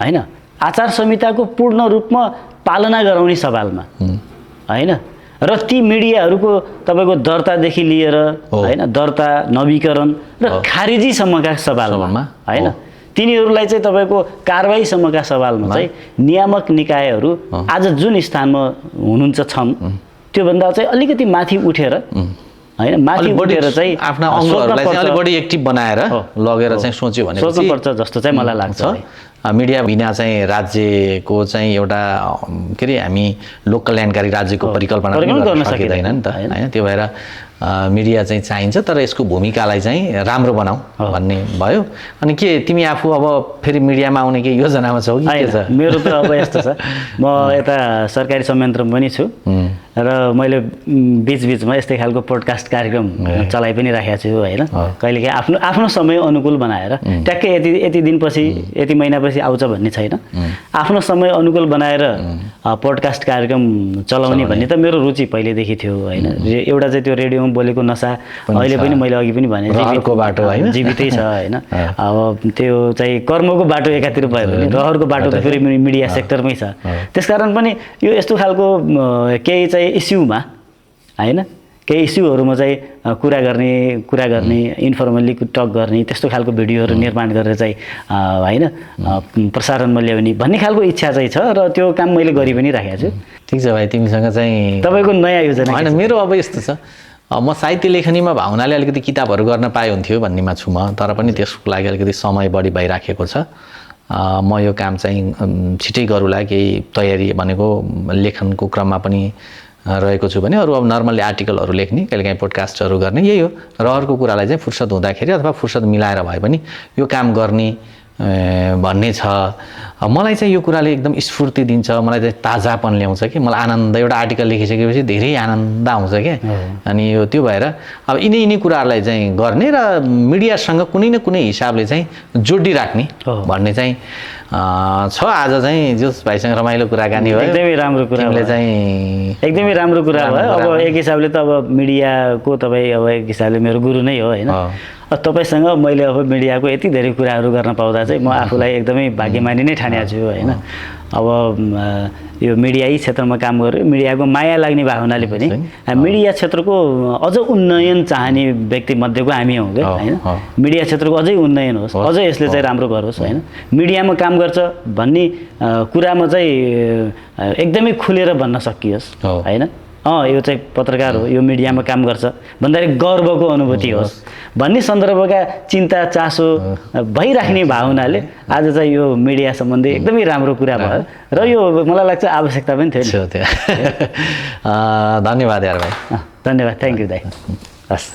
हैन आचार संहिताको पूर्ण रूपमा पालना गराउने सवालमा हैन र ती मिडियाहरूको तपाईको दर्तादेखि लिएर हैन दर्ता नवीकरण र खारिजीसम्मका सवालमा हैन तिनीहरूलाई चाहिँ तपाईको कारबाहीसम्मका सवालमा चाहिँ नियामक निकायहरू आज जुन स्थानमा हुनुहुन्छ छन् त्यो भन्दा चाहिँ अलिकति माथि उठेर हैन माथि उठेर चाहिँ आफ्ना अंगहरूलाई चाहिँ अलि बढी एक्टिभ बनाएर लगेर चाहिँ सोच्यो भने सोच्नुपर्छ जस्तो चाहिँ मलाई लाग्छ। मिडिया बिना चाहिँ राज्यको चाहिँ एउटा के अरे हामी लोक कल्याणकारी राज्यको परिकल्पना गर्न सकिँदैन नि त हैन। त्यो भएर मिडिया चाहिँ चाहिन्छ तर यसको भूमिकालाई चाहिँ राम्रो बनाऊ भन्ने भयो। अनि के तिमी आफू अब फेरि मिडियामा आउने के योजनामा छौ कि के छ? मेरो त अब यस्तो छ म यता सरकारी संयन्त्रमा पनि छु र मैले बीचबीचमा यस्तै खालको पोडकास्ट कार्यक्रम चलाइ पनि राखेको छु हैन। कहिलेकाहीँ आफ्नो समय अनुकूल बनाएर ट्याक्कै यति दिनपछि यति महिनापछि आउँछ भन्ने छैन। आफ्नो समय अनुकूल बनाएर पोडकास्ट कार्यक्रम चलाउने भन्ने त मेरो रुचि पहिलेदेखि थियो हैन। एउटा चाहिँ त्यो रेडियोमा बोलेको नसा अहिले पनि मैले अघि पनि भने रहरको बाटो हैन जीवितै छ हैन। अब त्यो चाहिँ कर्मको बाटो एकातिर भयो भने रहरको बाटो त फेरि मिडिया सेक्टरमै छ। त्यसकारण पनि यो यस्तो खालको केही चाहिँ इस्युमा हैन केही इस्युहरुमा चाहिँ कुरा गर्ने इन्फर्मली टक गर्ने त्यस्तो खालको भिडियोहरु निर्माण गरेर चाहिँ हैन प्रसारणमा ल्याउने भन्ने खालको इच्छा चाहिँ छ र त्यो काम मैले गरि पनि राखेको छु। ठीक छ भाइ तिमीसँग चाहिँ तपाईको नयाँ योजना हैन मेरो अब यस्तो छ म साहित्य लेखनीमा भावनाले अलिकति किताबहरू गर्न पाए हुन्थ्यो भन्नेमा छु म तर पनि त्यसको लागि अलिकति समय बढी भइराखेको छ। म यो काम चाहिँ छिटै गरौँला केही तयारी भनेको लेखनको क्रममा पनि रहेको छु भने अरू अब नर्मल्ली आर्टिकलहरू लेख्ने कहिलेकाहीँ पोडकास्टहरू गर्ने यही हो र अर्को कुरालाई चाहिँ फुर्सद हुँदाखेरि अथवा फुर्सद मिलाएर भए पनि यो काम गर्ने भन्ने छ। मलाई चाहिँ यो कुराले एकदम स्फूर्ति दिन्छ, मलाई चाहिँ ताजापन ल्याउँछ कि मलाई आनन्द, एउटा आर्टिकल लेखिसकेपछि धेरै आनन्द आउँछ क्या। अनि यो त्यो भएर अब यिनै कुराहरूलाई चाहिँ गर्ने र मिडियासँग कुनै न कुनै हिसाबले चाहिँ जोडिराख्ने भन्ने चाहिँ छ। आज चाहिँ जोस भाइसँग रमाइलो कुराकानी भयो, एकदमै राम्रो कुरा चाहिँ एकदमै राम्रो कुरा भयो। अब एक हिसाबले त अब मिडियाको तपाईँ अब एक हिसाबले मेरो गुरु नै हो होइन। तपाईँसँग मैले अब मिडियाको यति धेरै कुराहरू गर्न पाउँदा चाहिँ म आफूलाई एकदमै भाग्यमानी नै ठानेको छु होइन। अब यो मिडियाई क्षेत्रमा काम गरेँ, मिडियाको माया लाग्ने भावनाले पनि मिडिया क्षेत्रको अझ उन्नयन चाहने व्यक्ति मध्येको हामी हौँ क्या होइन। मिडिया क्षेत्रको अझै उन्नयन होस्, अझै यसले चाहिँ राम्रो गरोस् होइन। मिडियामा काम गर्छ भन्ने कुरामा चाहिँ एकदमै खुलेर भन्न सकियोस् होइन। यो चाहिँ पत्रकार हो, यो मिडियामा काम गर्छ भन्दाखेरि गर्वको अनुभूति होस् भन्ने सन्दर्भका चिन्ता चासो भइराख्ने भावनाले आज चाहिँ यो मिडिया सम्बन्धी एकदमै राम्रो कुरा भयो र यो मलाई लाग्छ आवश्यकता पनि थियो। धन्यवाद यार भाइ। धन्यवाद, थ्याङ्क यू दाइ। हस्।